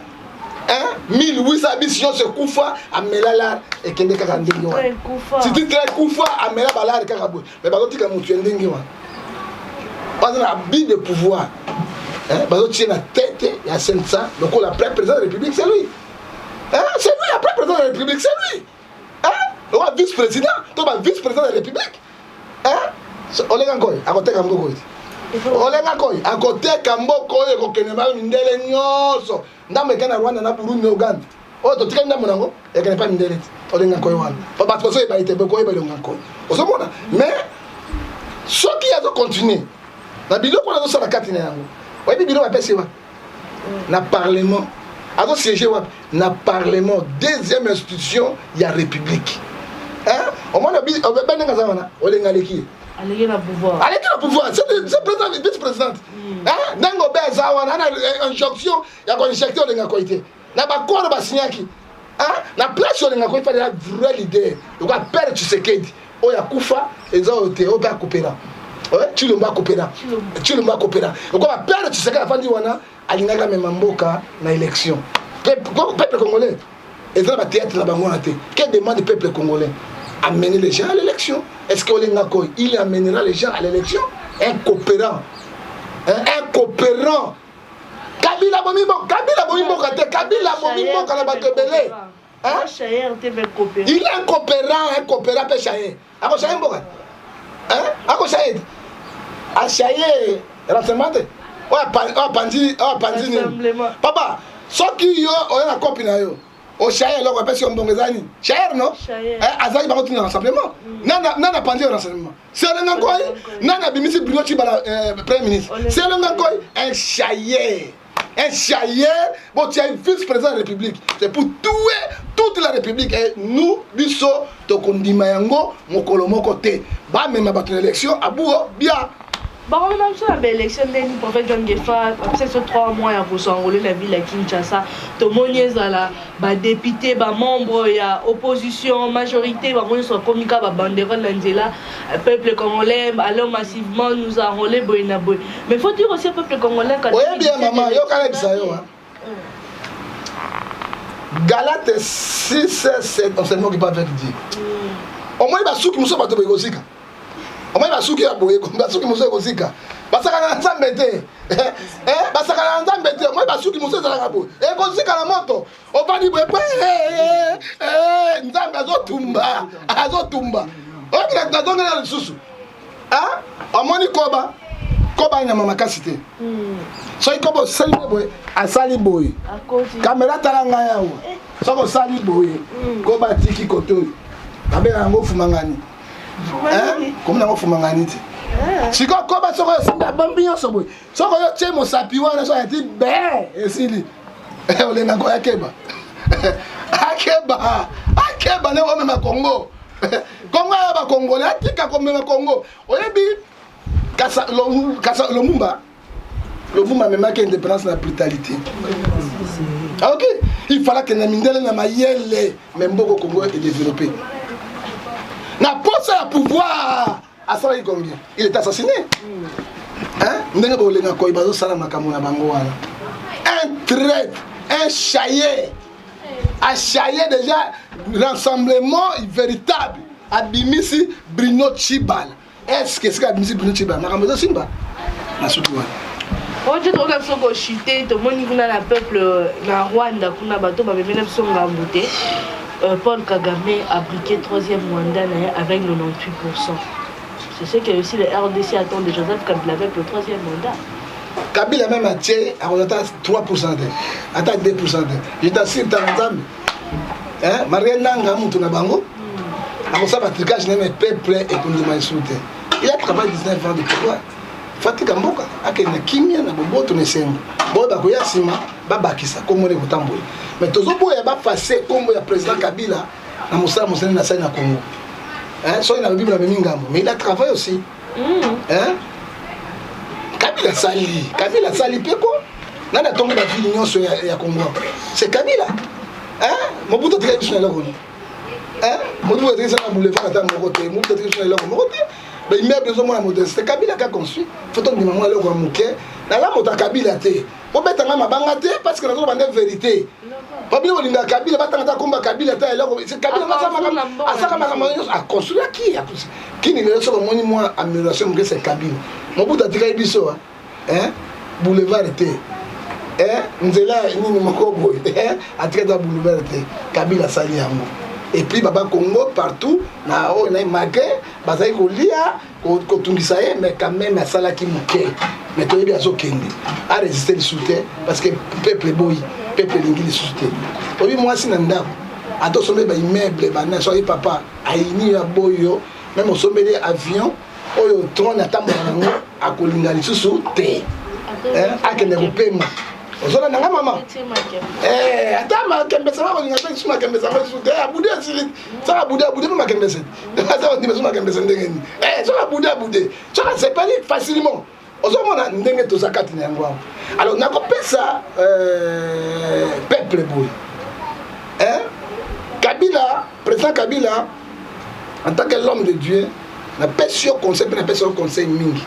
1800 bisi nyonso ekufa, amela lar, ekende kaka ndenge wana. City train ekufa, amela balare kaka boye. Mais bazotika motu ya ndenge wana, baza na abus de pouvoir, bazotie na tête ya 500 lokola après président de la République. C'est lui, c'est lui après président de la République, c'est lui lokola vice président to ba vice président de la République. Olenga Nkoy akoteka mboka oyo te. Olenga Nkoy akoteka mboka oyo, ekokende ba mindele nyonso. Ndambo ekende na Rwanda, na Burundi, na Uganda. Oyo totikali ndambo nango ekende pa mindele te. Olenga Nkoy wana, bato bazoyeba ye te, bokoyeba Olenga Nkoy, ozomona. Mais soki azocontinue na biloko wana azosala kati na yango, oyebi biloko apesi wapi na parlement, azosiége wapi na parlement, deuxième institution ya République. Omona ndenge aza wana, Olenga aleki ye. Aleki na pouvoir. Aleki na pouvoir, c'est président, vice présidente. Ndenge obe aza wana ana injonction ya koinjecte Olenga Nkoy te na bakoro basinyaki na place. Olenga Nkoy fallait vrai leader lokola père Tshisekedi oyo akufa, eza oyo te, oyo mpe akopera Tshilombo, akopera Tshilombo, akopera lokola père Tshisekedi afandi wana, alingaki amema mboka na élection. Peuple congolais eza na bathéâtre na bango wana te. Que demande peuple congolais? Amener les gens à l'élection. Est-ce que Olenga Nkoy, il amènera les gens à l'élection? Un coopérant, un coopérant. Kabila bomi mboka, Kabila bomi mboka te, Kabila bomi mboka na bato ebele. Il est un coopérant, un coopérant mpe chaye, akochaye mboka, akochaye, achaye renseignement te. Oyo apanzi, oyo apanzi nini? Papa, soki yo oyo na kopi na yo, ochaye eloko, apesi yo mbongo, eza nini? Chayer no azalaki bango tina rassemblement. Nani apanzi yo renseignement? C'est Olenga Nkoy. Nani abimisi Bruno Tshibala premier ministre? C'est Olenga Nkoy. Un chayer, un chayer. Bon, tu es vice-président de la République, c'est pour tuer toute la République. Et nous, biso tokondima yango mokolo moko te. Bamema bato na élection abuo bia. Bakomema biso na baélection ndeni? Prophète John Ngefa apesa biso 3 mois ya kos'enrôler na ville ya Kinshasa. Tomoni ezala badéputé, bamembre ya opposition, majorité, bango nyonso bakomi kaka babanderole na nzela: "Peuple congolais, allons massivement nous enrôler", boye na boye. Mais faut dire aussi, peuple congolais... Oyebi ya mama, yoka, nayebisa yo. Galate 6 7, on se moque pas avec Dieu. Omoni basuki mosusu, bato boye kozika. Omoni basuki ya boye, basuki mosusu ekozika. Basakana na Nzambe te, basakana na Nzambe te. Omoni basuki mosusu ezalaka boye, ekozika na moto. Ovandi boye po Nzambe azotumba, azotumba. Oyoki, nazongela lisusu. Omoni koba, koba nyama makasi te. Soki koba osali boye, asali boye, kamera tala ngai awa. Soki osali boye, koba atiki kote oyo babengaka yango fumangani. Komona yango fumangani te. Sikoyo koba, soki osimbi, abombi nyonso boye. Soki oyo tie mosapi wana, soki ati be, esili. Olengaka oyo, akeba, akeba, akeba nde omema Kongo. Kongo ya bakongole, atika komema Kongo. Oyebi kasa, kasa Lumumba, Lumumba amemaki indépendance na brutalité. Ah, ok, il fallait akende na mindele na mayele, mais mboko Congo edéveloppé na posa ya pouvoir. Asalaki combien? Il est assassiné, hein? Ndenge bolenga koi bazosala makambo na bango wana, un traître, un chaye achaye déjà. Rassemblement véritable abimisi Bruno Tshibala. Est ce que esika abimisi Bruno Tshibala, makambo ezosimba na suki wana? Oyo te, tokoka biso kochute. Tomoni kuna na peuple na Rwanda kuna, bato bamemela biso ngambu te. Paul Kagame a brigué troisième mandat na ye avec 98. C'est ce que aussi le RDC attend de Joseph Kabila avec le troisième mandat. Kabila même atie, akozwa ata 3 te, ata 2 te, je t'assure. Tala Nzambe, Marie Nanga, mutu na bango akosala batricage na ye, peuple ekondima esu te. Il a travaillé 19 ans de pouvoir. Fatika mboka, akende na kimia, na boboto, na esengo. Boyo bakoya nsima babakisa kombo nde kotambola, mais tozoboya bafase kombo ya président Kabila na mosala mosali na sali na Congo. Soki nalobi namemi ngambo, mais il a travaillé aussi. Hein? Kabila asali, Kabila asali mpe ko nani atongi bavile nyonso ya Congo? C'est Kabila, hein? Mobutu atikali biso na eloko nini? Mobutu atikali biso na boulevard ata moko te. Mobutu atikali biso na eloko moko te. Baimmeuble ezomona moto, c'est Kabila ka construit. Faut tondima mwa eloko ya moke. Naza moto ya Kabila te, bobetanga mabanga te, parce que nazoloba nde vérité. Babino bolingaka Kabila, batanga ta komba Kabila ta eloko. Kabila asaka makambo nyonso, aconstruaki kini. Lelo soki omoni mwa amélioration moke, c'est Kabila. Mobutu atikali biso boulevard te, nzela nini moko boye, atikali ta boulevard te. Kabila asali yango. Et puis baba Congo partout na oyo na ye, malgré bazali kolia, kotungisa ye, mais quand même asalaki moke. Mais toyebi azokende, aresiste lisusu te, parce que peuple eboyi, peuple elingi lisusu te. Oyebi mwasi na ndako, ata osombeli baimmeuble bana, soki papa ayini yo, aboyi yo, même osombeli avion oyo trône atambola nango, akolinga lisusu te. Akende kopema. Ozolanda nga, mama? Ata makembese, bakolinga mpe lisusu makembese yango lisusu te. Abude, esili. Soki abude, abude mpe makembese te. Aza kondima lisusu makembese ndenge nini? Soki abude, abude. Soki asepeli facilement, ozomona ndenge toza kati na yango awa. Alors nakopesa peuple boye: Kabila, président Kabila, en tant que l'homme de Dieu, napesi yo conseil mpe napesi yo conseil mingi.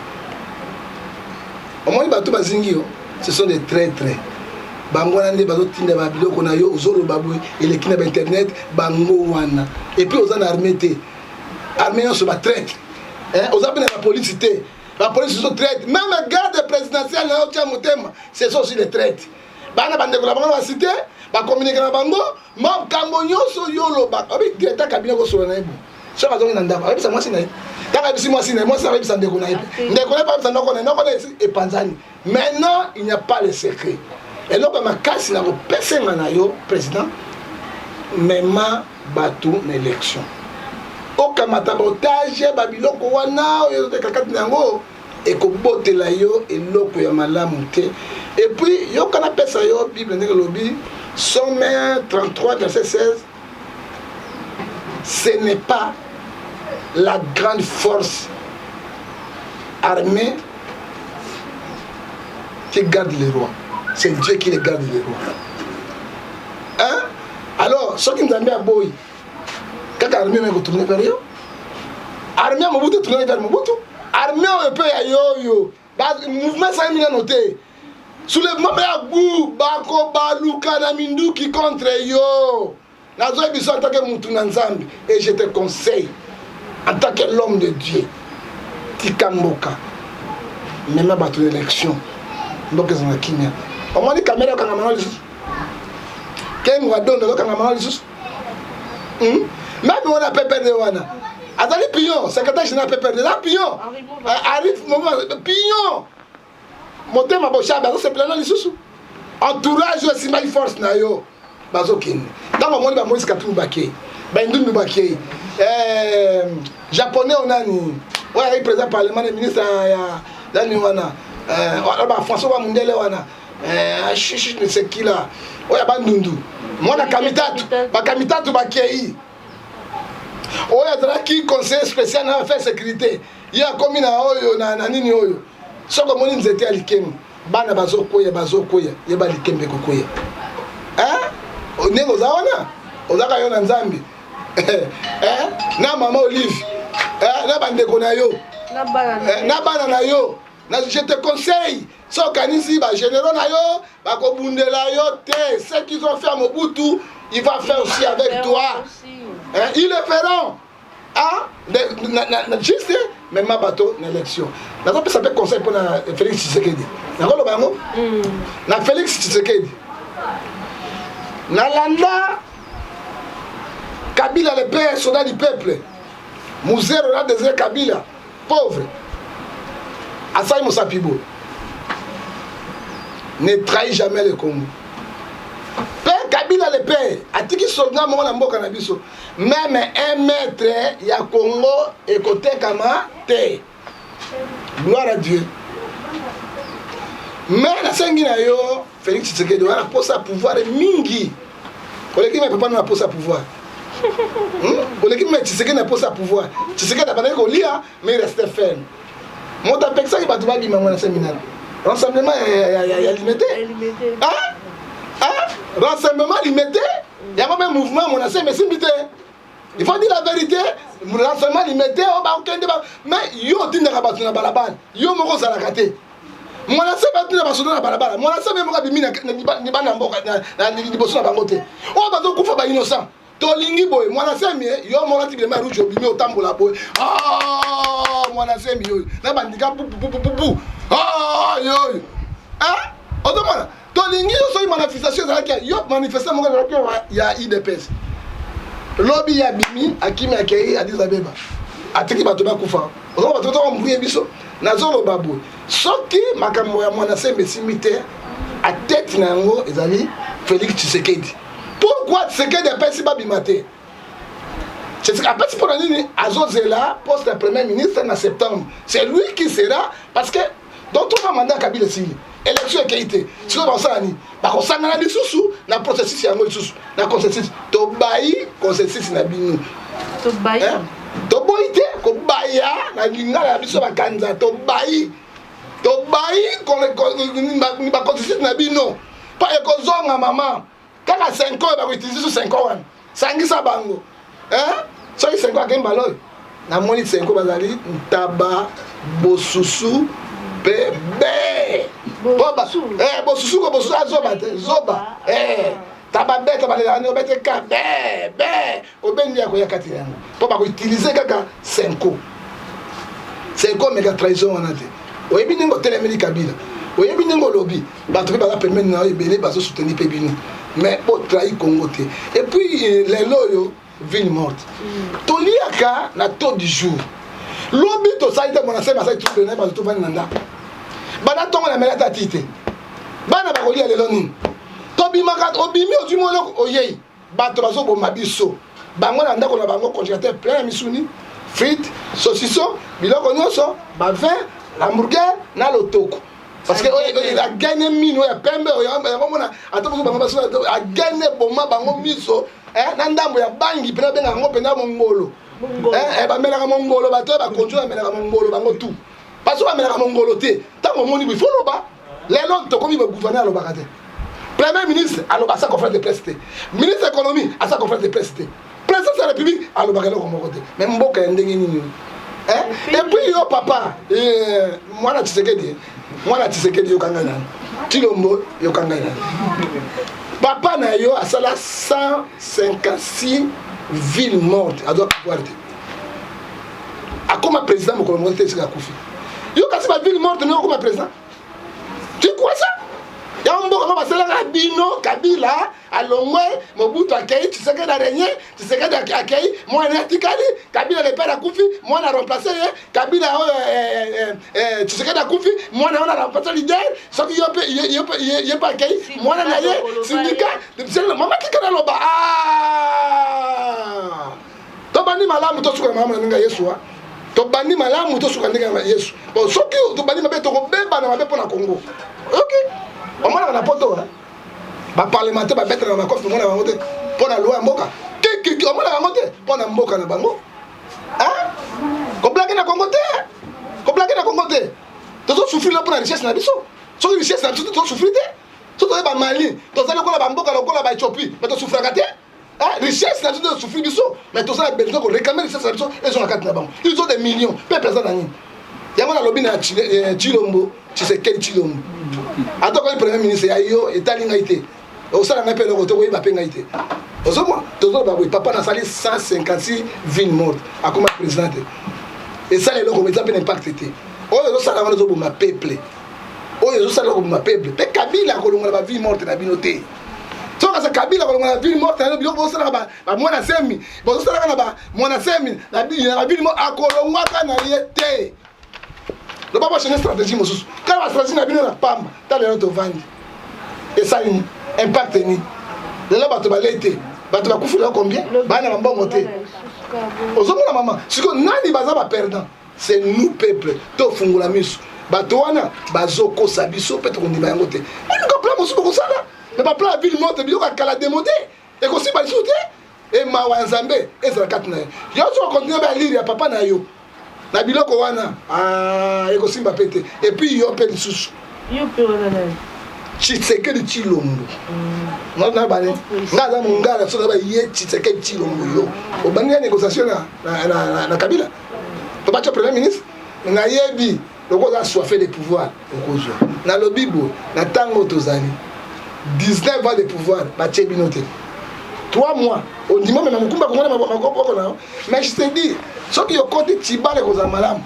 Omoni bato bazingi yo, ce sont des traîtres. Bango wana nde bazotinda babiloko na yo, ozoloba boye, eleki na bainternet. Bango wana. Et puis oza na armée te, armée nyonso batraître. Oza mpe na bapolisi te, bapolisi so traître. Même garde présidentielle na yo tia motema, ce sont aussi des traîtres. Bana bandeko na bango na basite, bacommuniquer na bango makambo nyonso yo olobaka. Obi directeur cabinet kosola na ye bo, soki azongi na ndako, ayebisa mwasi na ye. Ntango ayebisi mwasi na ye, mwasi ayebisa ndeko na ye, mpe ndeko na ye mpe ayebisa noko na ye, noko na ye, epanzani. Maintenant il n'y a pas le secret. Eloko ya makasi na kopesenga na yo, président, mema bato na élection, okamata baotage. Babiloko wana oyo ezoteka kati na yango ekobotela yo eloko ya malamu te. Et puis yoka, napesa yo Bible ndenge elobi, Psaume 33 verset 16: "Ce n'est pas la grande force armée." qui garde les rois. C'est Dieu qui les garde les rois. Hein? Alors, soki Nzambe aboyi, kaka armée na ekotourne vers yo. Armée ya Mobutu etourne vers Mobutu. Armée oyo mpe ya yoyo. Ba mouvement esalemi nano te. Soulèvement mpe ya gu bakobaluka na minduki contre yo. Nazoyebi biso en tant que mutu na Nzambe et je te conseille en tant que l'homme de Dieu. Tika mboka. Mema bato na élection. Mboka ezala kimia. Omoni Kamerhe okangama na lisusu. Kengo adondo okangama na lisusu. Même wana PPRD wana. Azali pion, secrétaire général PPRD, la pion. Arrive moment pion. Motema boshabe azosepela na lisusu. Entourage oyo esimbaki force na yo. Bazokende. Ntango omoni ba Moïse Katumbi bakei, ba Ndundu bakei, japonais onani oyo azali président parlement na ministre ya nani wana, ba François ba mundele wana, sekila oyo ya Bandundu, mwana Kamitatu, bakamitatu bakei. Oyo azalaki conseiller spécial na affaire sécurité, ye akomi na oyo na nini oyo. Soki omoni nzete ya likembe, bana bazokweya, bazokweya, yeba likembe ekokweya. Ndenge oza wana, ozaka yo na Nzambe na mama Olive na bandeko na yo na bana na yo. Je te conseille, so okanisi bagénéraux na yo bakobundela yo te. Ce qu'ils ont fait à Mobutu, il va faire aussi avec toi. Hein, ils le feront. Ah, juste mema bato na élection. Nazopesa mpe conseil mpona Félix Tshisekedi. Nakoloba yango na Félix Tshisekedi. Nalanda Kabila le père, soldat du peuple, Mzee Laurent Désiré Kabila pauvre, asali mosapi boye: ne trahit jamais le Congo. Mpe Kabila le père atiki soldat moko na mboka na biso: même 1 mètre ya Congo ekotekama te. Gloire à Dieu. Mais nasengi na yo, Félix Tshisekedi, wana posa pouvoir mingi. Oleki me papa na posa pouvoir. Oleki me Tshisekedi na posa pouvoir. Tshisekedi abandaki kolia, mais il restait ferme. Moto apekisaki bato babima ngo na séminaire, rassemblement ya Limete, rassemblement Limete yango mpe mouvement Mwana Nsemi esimbi te. Il faut dire la vérité. Rassemblement Limete oyo bakokende, mais yo otindaka bato na balabala, yo moko ozalaka te. Mwana Nsemi atinda basoda na balabala, Mwana Nsemi moko abimi libanda mboka liboso na bango te. Oyo bazokufa, bainnocent, tolingi boye. Mwana Nsemi, yo moko ati bilamba ya rouge, obimi, otambola boye. Mwana Nsemi oyo na bandika pupupupupu yo oyo ozomona, tolingi yo. Soki manifestation ezalaki, yo manifeste moko ezalaki ya UDPS lobi, ya bimi, akimi, akei Addis Abeba, atiki bato bakufa. Ozomona bato tokombrie biso. Nazoloba boye: soki makambo ya Mwana Nsemi esimbi te, atete na yango ezali Félix Tshisekedi. Pourquoi Tshisekedi apesi babima te? Apesi mpona nini? Azozela poste ya premier ministre na septembre. C'est lui qui sera, parce que dans tout mandat Kabila esili, élection ekei te. Sikoyo bakosala nini? Bakosangana lisusu na processus yango, lisusu na consensus. Tobayi consensus na bino. Toboyi te kobaya na lingala ya biso bakanza. Tobayi, tobayi baconsensus na bino mpo ekozonga mama kaka 5 oyo bakoutiliser so 5 wana. Sangisa bango. Soki 5 akei mbala oyo, namoni 5 bazali ntaba, bosusu mpe be bosusu ko bosusu azoba te, zoba taba be tabalelaka nde obete ka be be obendi ya koya kati na yango mpo bakoutiliser kaka 5 5. Omeka trahison wana te. Oyebi ndenge otelemeli Kabila, oyebi ndenge olobi, bato mpe baza pembeni na yo ebele bazosoutenir mpe bino, mais botrahi Congo te. Et puis lelo oyo, ville morte, toliaka na taux du jour. Lobi tosali te. Mwana Nsemi asali trouble na ye, bato tovandi na ndako bana ntongo na mela ata ti te. Bana bakolia lelo nini? Tobimaka, obimi, ozwi mwa eloko, oyei, bato bazoboma biso. Bango na ndako na bango, congélateur plein ya misuni, frite, saucisson, biloko nyonso, bavin, hamburger na lotoko, parce que agene mino ya pembe yango mona ata bozo bango baso agene boma bango miso na ndambo ya bangi mpena bengaka yango mpenza mongolo. Bamelaka mongolo, bato oyo bakonzi bamelaka mongolo, bango tu baso bamelaka mongolo te. Ntango omoni boye, fo loba. Lelo tokomi ba gouverneur alobaka te. Premier ministre aloba asa conférence de presse te. Ministre économie asa conférence de presse te. Président de la République alobaka eloko moko te. Mais mboka ya ndenge nini? Hein? Et puis yo papa, eh, mwana Tshisekedi, mwana Tshisekedi yoka ngai nani? Tshilombo yoka ngai nani? Papa na yo asala 156 villes mortes, azwa pouvoir te. Akoma président mokolo moko te esika akufi. Yo kasi ba ville morte no okoma président? Tu crois ça? Yango mboka ngo basalaka bino Kabila alongwe Mobutu akei Tshisekedi arenye Tshisekedi akei mwana atikali Kabila le père akufi mwana remplace ye Kabila oyo eh, eh, eh, Tshisekedi akufi mwana wana remplace leader soki yo mpe ye mpe akei mwana na ye sindika mama tika naloba ah! Tobandi malamu tosuka malamu na ndenge ya Yesu. Tobandi malamu tosuka ndenge ya Yesu. Bon, soki tobandi mabe tokobeba na mabe mpo na Congo. Ok, omonaka na poto ba parlementaire babetaka makofi omona bango te mpo na loi ya mboka kikiki omona bango te mpo na mboka na bango. Koblake na Congo te, koblake na Congo te. Tozosouffrir na mpo na richesse na biso. Soki richesse na biso te tozosouffrir te. Soki toye ba Mali, tozali lokola bamboka lokola ba Ethiopie, mais tosouffraka te. Ah, richesse na biso nde souffrir biso mais toza na besoin ko réclamer richesse na biso ezonga kati na bango. Ils ont des millions, peuple aza na nini? Yango nalobi na Tshilombo, Tshisekedi Tshilombo, ata okomi premier ministre ya yo etali ngai te, osala ngai mpe eloko te, okoyeba mpe ngai te. Ozomona tozoloba boye, papa nasali 156 ville morte, akoma président te, esala eloko eza mpe na impact te. Oyo ezosala wana ezoboma peuple, oyo ezosala koboma peuple. Mpe Kabila akolongola ba ville morte na bino te. Soki kasa Kabila kolongola ville morte na biloko bosalaka ba mwana semi, bozosalaka na ba mwana semi na ville morte, akolongwaka na ye te. Loba bo changer stratégie mosusu. Kala ba stratégie na bino na pamba, tala lelo tovandi. Esali nini? Impact nini? Lelo bato balei te, bato bakufi lelo combien? Bana ba mbongo te. Ozomona mama, sikoyo nani baza ba perdant? C'est nous peuple, tofungola miso. Bato wana bazokosa biso mpe tokondima yango te. Boluka plan mosusu bokosala, mais ba plan ya ville morte biloko ya kala demode ekosimba lisusu te. E mawa ya Nzambe ezala kati na yo. Yo soki okontinue ba lire ya papa na yo na biloko wana, ah, ekosimba mpe te. Et puis yo mpe lisusu yo mpe wana nani? Tshisekedi Tshilombo. Nga bane nga aza mongala soki ba ye Tshisekedi Tshilombo yo obandi ya négociation na, na, na, na, na Kabila to batya premier ministre. Nayebi lokola oza soife de pouvoir okozwa. Nalobi boye na ntango tozali 19 ans de pouvoir batie bino te 3 mois ondima omema mokumba kongo na maboko na yo. Mais je te dis, soki okoti Tshibala ekozala malamu,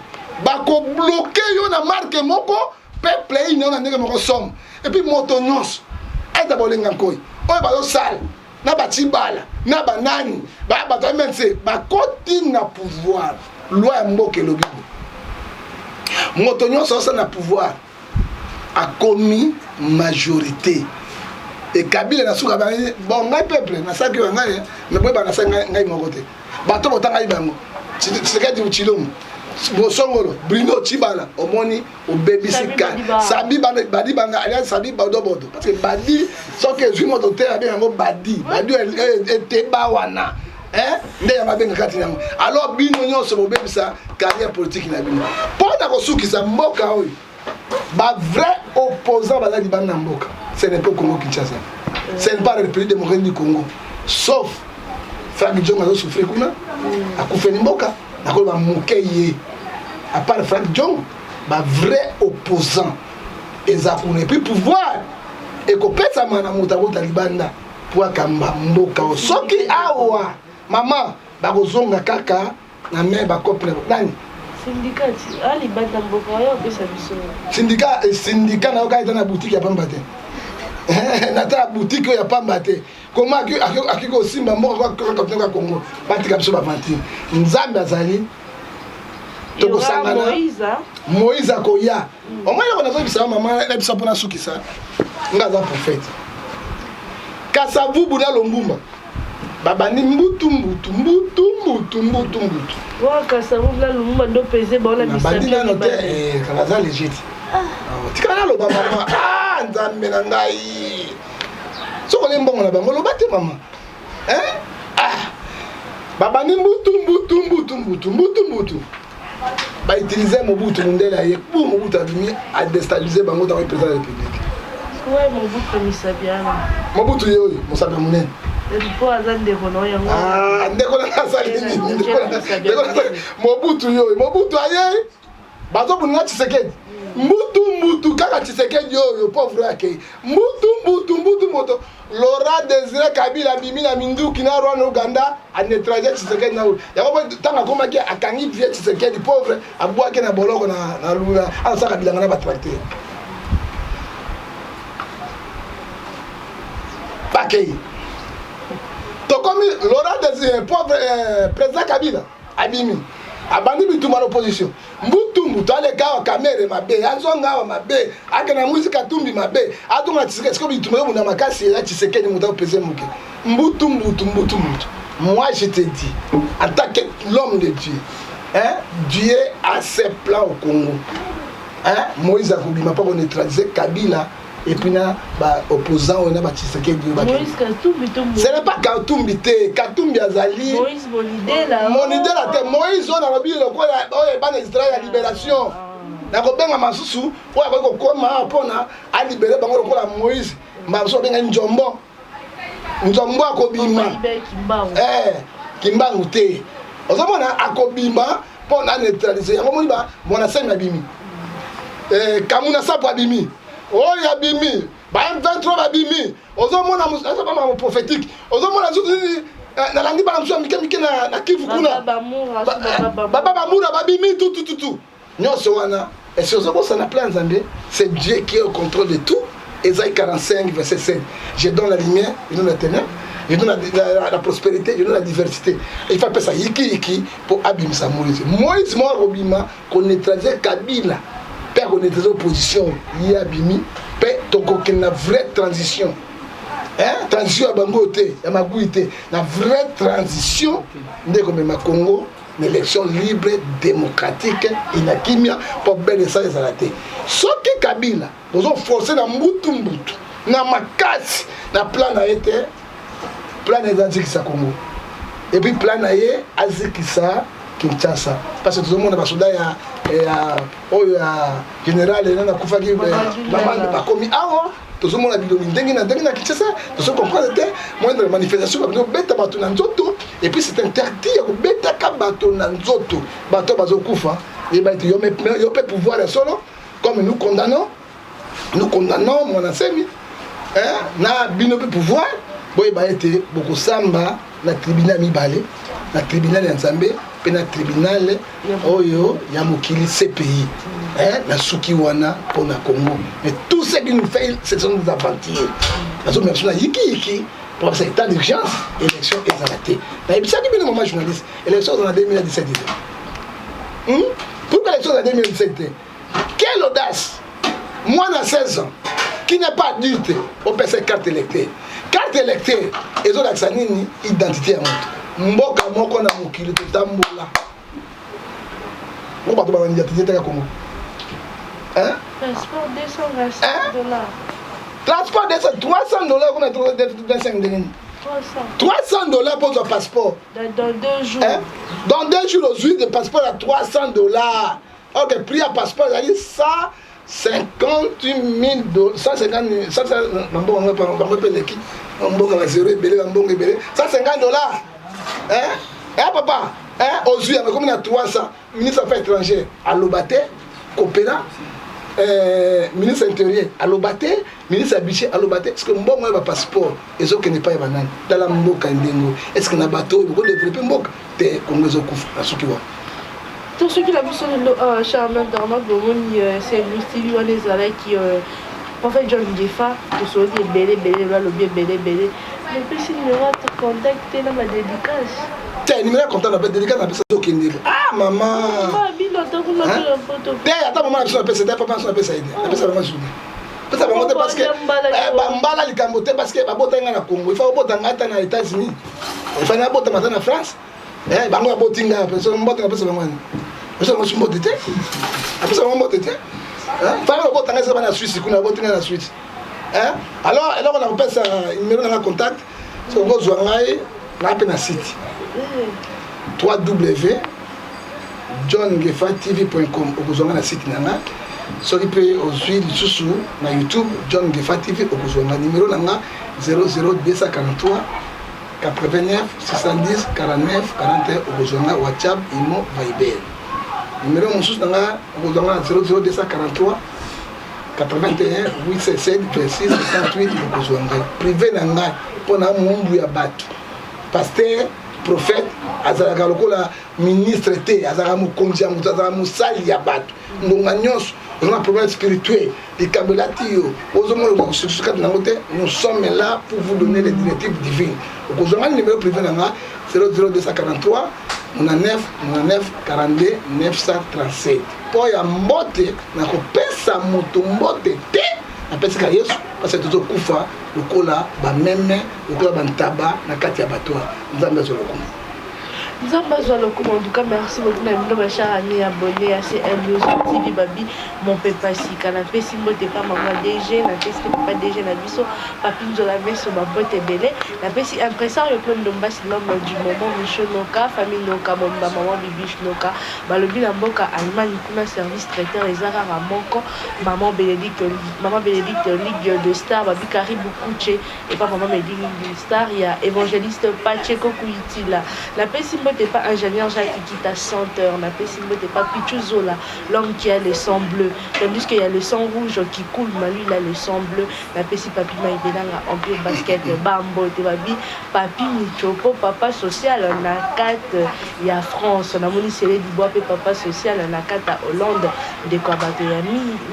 bakobloke yo na marke moko peuple eyini yo na ndenge moko somme. Et puis moto nyonso eza bolenga nkoi oyo bazosala na batshibala na banani bato ya MNC bakoti na pouvoir. Loi ya mboka elobi moto nyonso azosala na pouvoir akomi majorité. E Kabila na suka bon ngai peuple nasalaki oyo ngai me boyeba nasali ngai moko te. Bato botangaki bango Tshisekedi Tshilombo Bosongolo Bruno Tshibala omoni obebisi sabi badi banga alias sabi bodobodo parce que badi soki ezwi moto te abenga yango badi badi eteba wana nde yango abenga kati yango. Alors bino nyonso bobebisa carrière politique na bino mpo na kosukisa mboka oyo. Ba vrai opposant baza libanda na mboka, ce n'est pas Congo Kinshasa, ce n'est pas la République démocratique du Congo, sauf Frank Diongo azosouffrir kuna, akufeli mboka, nakoloba moke ye. À part Frank Diongo, ba vrai opposant eza kuna. Et puis pouvoir ekopesama na moto akota libanda po akamba mboka oyo. Soki awa mama bakozonga kaka na main bakope nani Syndicat alibanda mboka oyo opesa biso syndicat syndicat na yo kaka eza na boutique ya pamba te. Nata boutique oyo ya pamba te. Koma akoki kosimba mboka kaka ya Congo, batika biso baventure. Nzambe azali, tokosangana. Moïse akoya. Omoni eloko nazoyebisa mama na biso mpona sukisa, nga aza prophète. Kasavubu na Lombumba babandi mbutu mbutu mbutu mbutu mbutu mbutu. Kasavubu na Lumumba ndo pese baona. Nabandi nano te, naza legit. Tika naloba mama, ah Nzambe na ngai, soki olie mbongo na bango loba te mama. Ah babandi mbutu mbutu mbutu mbutu mbutu mbutu, bautilize Mobutu, mondele aye bu Mobutu abimi adestabilize bango ntango président de la République. Ouais, Mobutu Misabiana. Mobutu ye oyo mosapi ya monene. Mpo aza ndeko na yango. Ah, ndeko na asali nini? Mobutu ye oyo, Mobutu aye bazobunda na Tshisekedi. Mbutu mbutu kaka Tshisekedi oyo pauvre akei. Mbutu mbutu mbutu moto Laurent Desire Kabila abimi na minduki na Rwanda Uganda a neutraliser Tshisekedi na yango mpo ntango akomaki akangi vieux Tshisekedi pauvre abwaki na boloko na na lula asaka bilanga na ba tracteur bakei tokomi Laurent Desire pauvre eh, président Kabila abimi abandi bitumba na opposition mbutu mbutu aleka awa kamere mabe azonga awa mabe akenda mwisi katumbi mabe azonga tshisekedi sikoyo bitumba yobunda makasi eza tshisekedi moto akopese moke mbutu mbutu mbutu mbutu moi je te dis en tant que l'homme de dieu hein, dieu a ses plans au congo hein, moïse akobima mpo koneutraliser kabila et puis na ba opposant oyo na ba Tshisekedi oyo Moïse Katumbi to ce n'est pas Katumbi te Katumbi azali Moïse Monidela Monidela te Moïse oyo nalobi lokola oyo bana Israël ya libération nakobenga masusu oyo akoki kokoma mpona alibere bango lokola Moïse mbala mosusu babenga Njombo Njombo akobima eh, Kimbangu te ozomona akobima mpo na neutraliser yango omoni ba mwana semi abimi eh, kamuna sapo abimi oyo abimi ba M23 babimi ozomona makambo prophétique ozomona nsusu nini eh, nalandi bana mosusu ya mike mike na kivu kuna baba bamura babimi tutututu nyonso wana esi ozobosana plan nzambe. C'est Dieu qui est au contrôle de tout. Esaïe 45 verset 7: je donne la lumière, je donne la ténèbre, je donne la prospérité, je donne la diversité. Il faut apesa yiki yiki mpo abimisa Moïse. Moïse moko akobima koneutraliser Kabila mpe akoneutraliser opposition. Ye abimi mpe tokokende na vraie transition, hein? Transition ya bango te, ya magui te, na vraie transition nde ekomema Congo na élection libre, démocratique et na kimia, mpo bele esala ezala te. Soki Kabila bozoforce na mbutu mbutu na makasi na plan na ye te, plan na ye eza azikisa Congo et puis plan na ye azikisa Kinshasa, parce que tozomona basoda ya oyo ya général nani akufaki bakomi awa. Tozomona bilongi ndenge na ndenge na Kinshasa, tozo comprendre te. Moindre manifestation, babino kobeta bato na nzoto, et puis c'est interdit ya kobetaka bato na nzoto. Bato bazokufa, yeba ete yo mpe pouvoir ya solo. Comme nous condamnons, nous condamnons Mwana Nsemi na bino mpe pouvoir, boyeba ete bokosamba na tribunal mibale, na tribunal ya Nzambe mpe na tribunal oyo ya mokili, CPI. Na suki wana mpona Congo. Mais tout ce qui nous fait, ce sont des aventuriers. Nazomela biso na yikiyiki pour ça état d'urgence, élection ezala te. Nayebisaki bino, mama journaliste, élection ezala na 2017 te. Pourquoi élection ezala 2017 te? Quelle audace! Mwana 16 ans qui n'est pas adulte, opesa carte électeur. Carte électeur ezolakisa nini? Identité ya moto. Mboka moko na mokili totambola ngo bato bana identité teka Congo. Passeport 225 dollars. Transport 200, 300 dollars kuna, 325 ndenge nini? 300 dollars mpo ozwa passeport. Dans 2 jours. Hein? Dans 2 jours ozwi de passeport ya 300 dollars. Ok, prix ya passeport ezali 150 000, 150 bambongo bango mpe eleki mbongo ba zero ebele, bambongo ebele, 150 dollars. Hein? Eh, papa, hein? Ozwi yango ekomi na 300. Ministre affaires étrangères aloba te, kopela ministre intérieur aloba te, ministre ya budget aloba te. Est-ce mbongo oyo bapasseport ezokende epai ya banani? Tala mboka ndenge. Est-ce na bato oyo bokodévelopper mboka te? Kongo ezokufa na suki wana. Tosoki na biso lelo awa, cher internaute, bomoni Saint TV wana ezalaki prophète John Ngefa. Tosoloki ebele ebele lelo, alobi ebele ebele. Mopesi numéro ya contact te na badédicace. Te, numéro ya contact na dédicace napesa ezokendele. Ah, mama. Bino ata kuna poto. Te, ata mama na biso napesa te, papa biso napesa ye te, napesa bango suki, pesa bango te, parce que bambala likambo te, parce que babota nga na Congo. Ifa obota nga ata na États-Unis, ifa nabotama ata na France. Bango baboti nga, mbote napesa bango wana, apesa bango mbote te, apesa bango mbote te. Fana babota nga eza bana Suisse kuna, baboti nga na Suisse. Alors eloko na kopesa numéro nanga contact, soki okozwa ngai naa mpe na site 3W johnngefatv.com, okozwa ngai na site na nga. Soki mpe ozwi lisusu na YouTube John Ngefa TV, okozwa nga. Numéro na nga 00243 89 610 49 41. Okozwa nga WhatsApp, Imo, Viber. Numéro mosusu na nga, okozwa nga na 00243 81 877 26 78. Okozwa ngai privé na ngai mpo na mombu ya bato. Pasteur prophète azalaka lokola ministre te, azalaka mokonzi ya moto, azalaka mosali ya bato. Ngonga nyonso oza na problème spirituel, likambo elati yo, ozomona okosusu kati nango te, nous sommes là pour vous donner les directives divines. Okozwa nga numéro privé na nga 00243 99 99 42 937. Mpo ya mbote, nakopesa moto mbote te, napesika Yesu, parce tozokufa lokola bameme, lokola bantaba na kati ya bato. Nzambe azwa lokumu. Nzambe azwa lokumu. En tout cas, merci beaucoup na bino, bachers amis abonné ya CM News TV. Babi mopepa sika, napesi mbote pa mama DG, napesi mpe papa DG na biso Papi Nzola Meso, bambote ebele. Napesi impresario Claude Ndombasi, l'homme du moment, Micho Noka, famille Noka Bomba, mama Bibiche Noka. Balobi na mboka Allemagne kuna, service traiteur eza kaka moko, maman Bénédicte, maman Bénédicte Ligue de Star. Babi karibu kuche epa mama Bénédicte Star ya évangéliste Pacheko Kuitila. Napesi mbote pa ingénieur Jacques Kita Chanteur. Napesi mbote pa Pichu Zola, l'homme qui a le sang bleu, tandis qu'il y a le sang rouge qui coule, mais lui, il a le sang bleu. Napesi Papi Maibelanga, Empire Basket, bambote. Babi Papi Michopo, papa social na kate ya France. Namoni Sele Dibois mpe papa social na kati ya Hollande, ndeko ya bato ya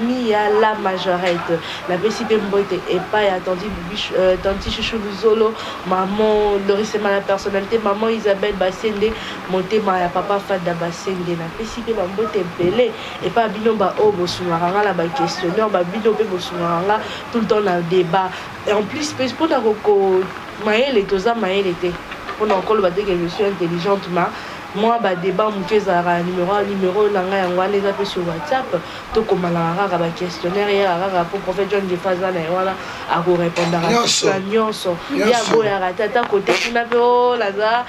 Mia la Majorette. Napesi mpe mbote epai ya tanti Bibiche, tanti Chuchu Luzolo, maman Lorisema, la personnalité, maman Isabelle Basende, motema ya papa Fada Basende. Napesi mpe bambote ebele epai ya bino baoyo bosungaka nga na baquestionnaire, babino mpe bosungaka nga tout le temps na débat. Et en plus mpe mpona koko mayele, toza mayele te mpona koloba te que je suis intelligente, ma mwa badébat moke ezalaka. Numéro na ngai yango wana, eza mpe sur WhatsApp. Tokomalaka kaka baquestionnaire, eyaka kaka po prophète John Ngefa aza na ye wana, akorépondaka Nyonso. nyonso. Nyonso. Ye aboyaka te, ata kote kuna mpe o naza.